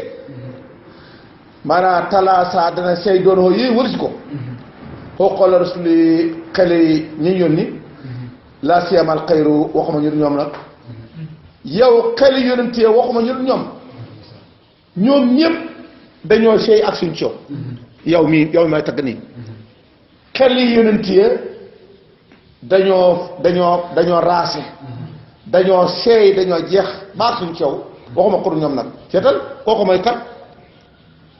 maanaam talaasa dana seey doona xoo yooyu waris ko xoo xoola rasuli xele ñi yónni laa siyamal xayru waxuma ñu ñoom nag yow xeli yónentee waxuma ñu ñoom ñëpp dañoo seey ak suñ coow yow may tagg nii xeli yónentee dañoo raase dañoo seey dañoo jeex baax suñ coow waxuma ko ñoom nag seetal kooku mooy kat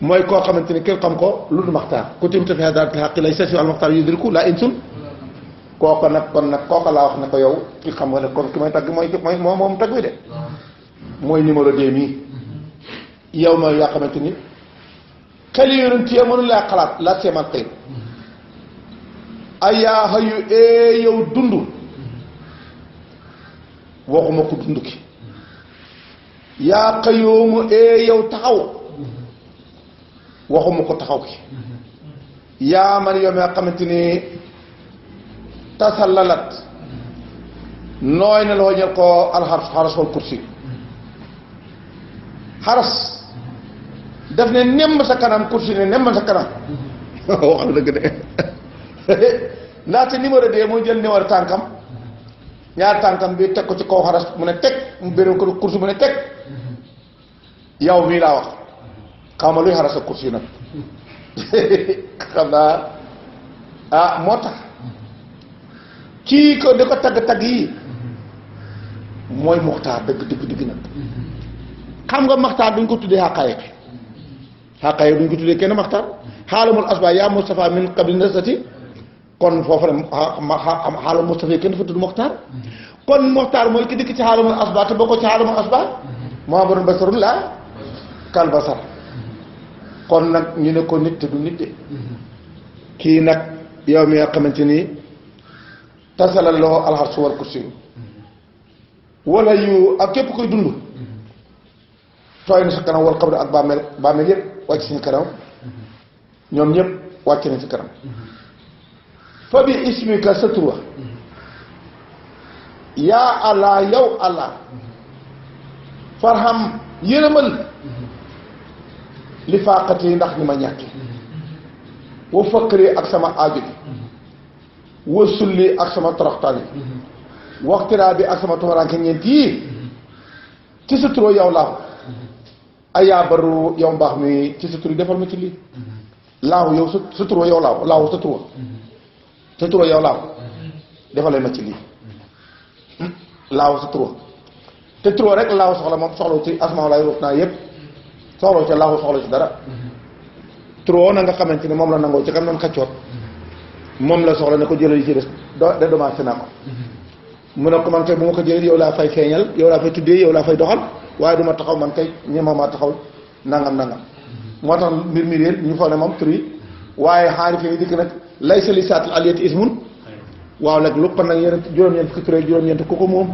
mooy koo xamante ni kenn xam ko lu du maxtaar ku tim tafi daal xaq lay sesi al maxtaar yudriku laa insun kooku nag kon nag kooku laa wax ne ko yow ki xam nga ne kon ki may tagg mooy moom tagg wi de mooy numéro 2 mii yow ma yaa xamante ni xel yonent yi mënu laa xalaat la seemal xëy ayaa xayu yow dund waxuma ko dund ki yaa xëyoomu yow taxaw waxuma ko taxaw ki yaa man yow nga xamante ni tasallalat nooy na loo ñel ko alxaras wal kursi xaras daf ne nemm sa kanam kursi ne nemm sa kanam wax na dëgg de ndaxte numéro 2 mooy jël numéro tànkam ñaar tànkam bi teg ko ci kaw xaras mu ne teg mu béréw ko kursi mu ne teg yow mii laa wax xaw ma luy xaras ak kursi nag xam naa moo tax kii ko di ko tagg yi mooy muxtaar dëgg nag xam nga maxtaar duñ ko tuddee xaqaaye duñ ko tuddee kenn maxtaar xaalamul asba yaa Mustafa min qabli nasati kon foofu rek xaalamul Mustafa kenn dafa tudd muxtaar kon muxtaar mooy ki dikk ci xaalamul asba te boo ko ci xaalamul asba Muhammadun basarun laa kal basar kon nag ñu ne ko nit te du nit de kii nag yow mi nga xamante ni tasalal loo alxarsu wal kursi wala yu ak képp koy dund tooy na sa kanam wal xabri ak bàmmeel yëpp wàcc si kanam ñoom ñëpp wàcc nañ si kanam fa bi ismika sa tur wa yaa allah yow allah farham yërëmal li faaqati ndax ni ma ñàkki wa faqri ak sama aajo bi wa sulli ak sama toroxtaani waxtiraa bi ak sama tumaraanke ñeent yii ci sa turoo yow laaw ayaa baru yow mbaax mi ci sa tur yi defal ma ci lii laaw yow sa turoo yow laaw sa turoo yow laaw defalee ma ci lii laaw sa turoo te turoo rek laaw soxla moom soxla ci asmaa laay ruuf naa yëpp soxla ci laaw soxla ci dara turoo na nga xamante ni moom la nangoo ci kam noon xaccoot moom la soxla ne ko jëlal yi ci des dédommagé naa ko mu ne ko man kay bu ma ko jëlee yow laa fay feeñal yow laa fay tuddee yow laa fay doxal waaye du ma taxaw man kay ñema maa taxaw nangam moo tax mbir réer ñu foog ne moom tur yi waaye xaari fi dikk nag lay sa li saatul aliyati ismun waaw nag lu kon nag yeneen juróom-ñeent fukki tur ak juróom-ñeent ku ko moom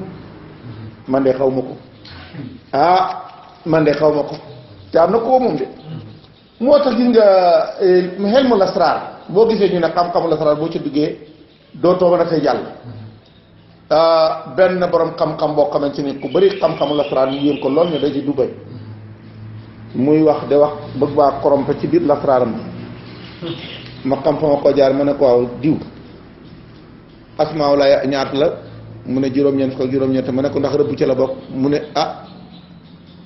man de xaw ma ko man de xaw ma ko te am na ko moom de moo tax gis nga xel mu lasraar boo gisee ñu ne xam-xamu lasraar boo ci duggee doo too mën a fay jàll benn borom xam-xam boo xamante ni ku bëri xam-xamu lasraar ñu yéen ko lool ñu da ci duggay muy wax de wax bëgg baa korompe ci biir lasraaram bi ma xam fa ma ko jaar ma ne ko waaw diw asmaaw la ñaata la mu ne juróom-ñeent fukk ak juróom-ñeent ma ne ko ndax rëbb ci la bokk mu ne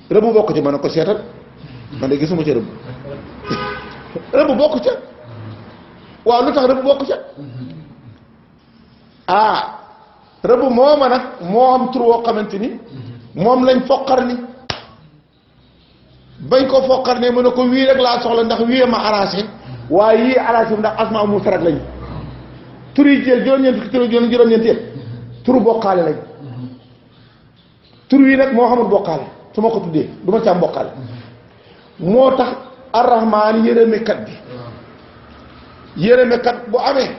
rëbb bokk ci ma ne ko seetal man de gisuma ca rëbb bokk ca waaw lu tax rëbb bokk ca rëbb mooma nag moo am tur woo xamante ni moom lañ foqar ni bañ ko foqar ne mu ne ko wii rek laa soxla ndax wii ma arrangé waaye yii arrangé ndax asmaa mu farak lañu tur yi jël juróom-ñeent fukki tur juróom-ñeent yëpp turu bokkaale lañ tur yi nag moo xamul bokkaale su ma ko tuddee du ma ci am bokkaale moo tax arrahmaan yërëmekat bi yërëmekat bu amee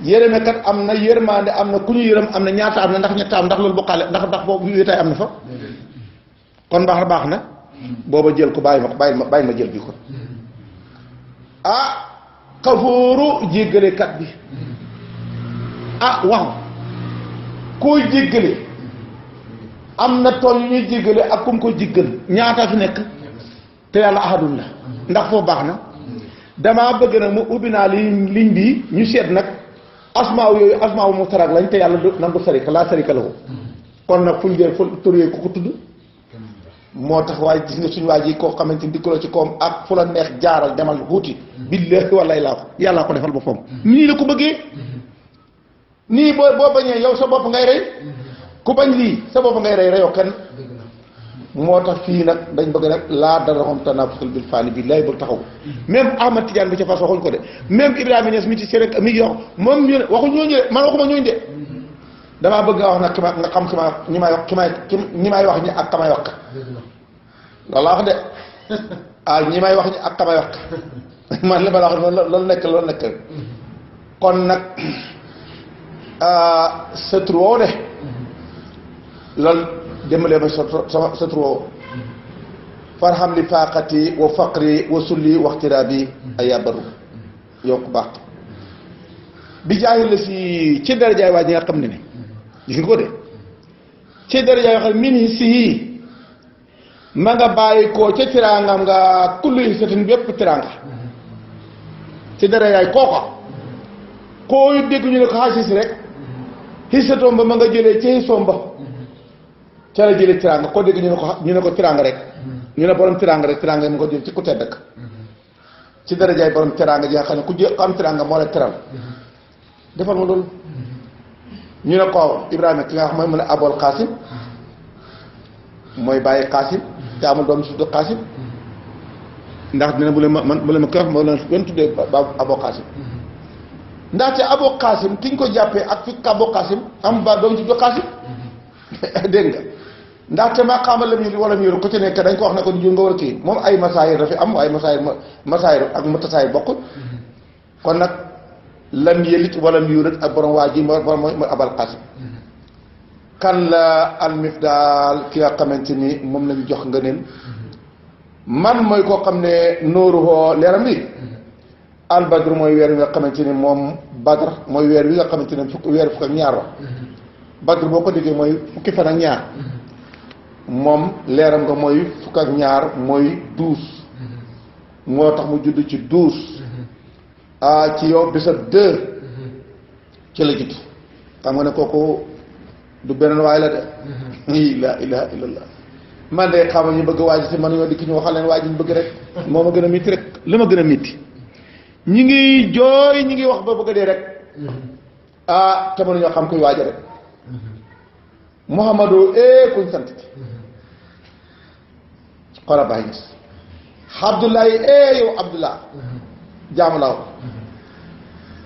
yërëmekat am na yërmaande am na ku ñu yërëm am na ñaata am na ndax ñetta am ndax loolu bokkaale ndax boobu wéetaay am na fa kon baax na booba jël ko bàyyi ma jël bi ko xafóoru jéggalekat bi waaw koy jéggale am na tool yu ñuy jéggale ak kum ko jéggal ñaata fi nekk te yàlla ahadul la ndax foofu baax na damaa bëgg nag mu ubbi naa liñ bi ñu seet nag asmaaw yooyu asmaaw mu tarak lañ te yàlla du nangu sarika laa sarika la ko kon nag fuñ dee fu tur yooyu ku ko tudd moo tax waaye gis nga suñu waa ji koo xamante ni dikkaloo ci koom ak fu la neex jaaral demal wuuti billaahi wallaahi laa ko yàllaa ko defal boppam nii la ko bëggee nii boo bañee yow sa bopp ngay rey ku bañ lii sa bopp ngay rey reyoo kenn moo tax fii nag dañ bëgg nag laa dara xam tanaafusul bil faani billaahi bu taxaw même Ahmad Tidiane bi ca fas waxuñ ko de même Ibrahima Niass mi ci Sénégal mi ngi wax moom ñu ne waxuñ ñooñu de man waxuma ñooñu de damaa bëgg nga wax nag nga xam ñi may wax ñi may wax ñi ak kamay wax loolu laa wax de ñi may wax ñi ak kamay wax man li ma la wax loolu nekk kon nag sa tur woowu de loolu demalee ma sa tur woowu farham li faaqati wa faqri wa sulli waxtiraabi ay yabaru yow ku baax bi jaay la si ci darajaay waa ji nga xam ne gis nga ko de ci daraja yoo xam ne min si ma nga bàyyi koo ca tiraangam nga kullu hisatin bépp tiraanga ci darajaay kooka koo dégg ñu ne ko xaasis rek hisatoom ba ma nga jëlee ci hisoom ba ca la jëlee tiraanga koo dégg ñu ne ko tiraanga rek ñu ne borom tiraanga rek tiraanga yi mu ko jël ci ku tedd ak ci darajaay borom tiraanga ji nga xam ne ku am tiraanga moo la teral defal ma loolu ñu ne ko Ibrahima ki nga xam mooy mu ne Abul Qasim mooy bàyyi Qasim te amul doom su tudd Qasim ndax dina bu leen ma koy wax ma leen tuddee Abul Qasim ndaxte Abul Qasim ki ñu ko jàppee ak fi Abul Qasim am ba doom su tudd Qasim dégg nga ndaxte maa xamal la mu wala mu yor ko ci nekk dañ ko wax ne ko jur nga war a kii moom ay masaayir dafa am waaye masaayir ak mutasaayir bokkul kon nag lam yëlit wala mu yurat ak borom waa ji mooy Abul Qasim kan la almifdaal ki nga xamante ni moom lañ jox nga neen man mooy koo xam ne nóoruhoo leeram bi albadru mooy weer wi nga xamante ni moom badr mooy weer wi nga xamante ni weer fukk ak ñaar wa badr boo ko déggee mooy fukki fan ak ñaar moom leeram nga mooy fukk ak ñaar mooy 12 moo tax mu judd ci 12 ci yow bisa 2 ci la judd xam nga ne kooku du beneen waay la de la ilaha illallah man de xam nga ñu bëgg waaj si man ñoo dikk ñu waxal leen waaj ñu bëgg rek moo ma gën a mitti rek li ma gën a mitti ñi ngi jooy ñi ngi wax ba bëgg a dee rek te mënuñoo xam kuy waaja rek Muhammadu kuñ sant xoola bàyyi gis Abdullahi yow Abdullah jaamu laaw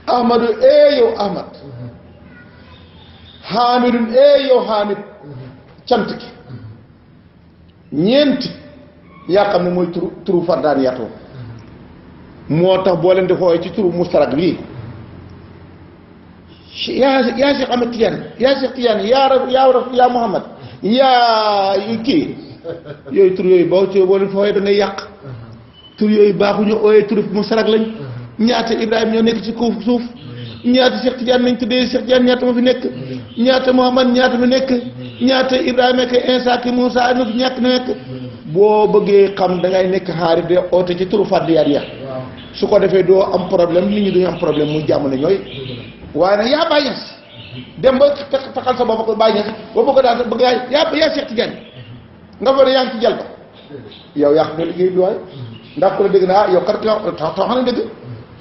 Ahmadu yow Ahmad Hamidun yow Hamid cant ki ñeenti yaa xam ne mooy turu fardaan yaatoo moo tax boo leen di xoolee ci turu mustarak bii yaa Cheikh Ahmed Tidiane yaa Cheikh Tidiane yaa Muhammad yaa kii yooyu tur yooyu boo leen fooyee da ngay yàq tur yooyu baaxuñu ooyee tur mu sarag lañ ñaata Ibrahima ñoo nekk ci suuf ñaata Cheikh Tidiane nañ tuddee Cheikh Tidiane ñaata ma fi nekk ñaata Muhammad ñaata fi nekk ñaata Ibrahima ke Insa ki Moussa na fi ñàkk na nekk boo bëggee xam da ngay nekk xaari de oote ci turu fàddiyaat ya su ko defee doo am problème nit ñi duñu am problème muy jàmm ne ñooy waaye nag yaa bàyyi ñes dem ba taxal sa bopp ko bàyyi ñes boo bëgg daal bëgg yaa Cheikh Tidiane nga fa ne yaa ngi ci jal ko yow yaa xam ne liggéey bi waaye ndax ku la dégg na yow kat tax xam ne dëgg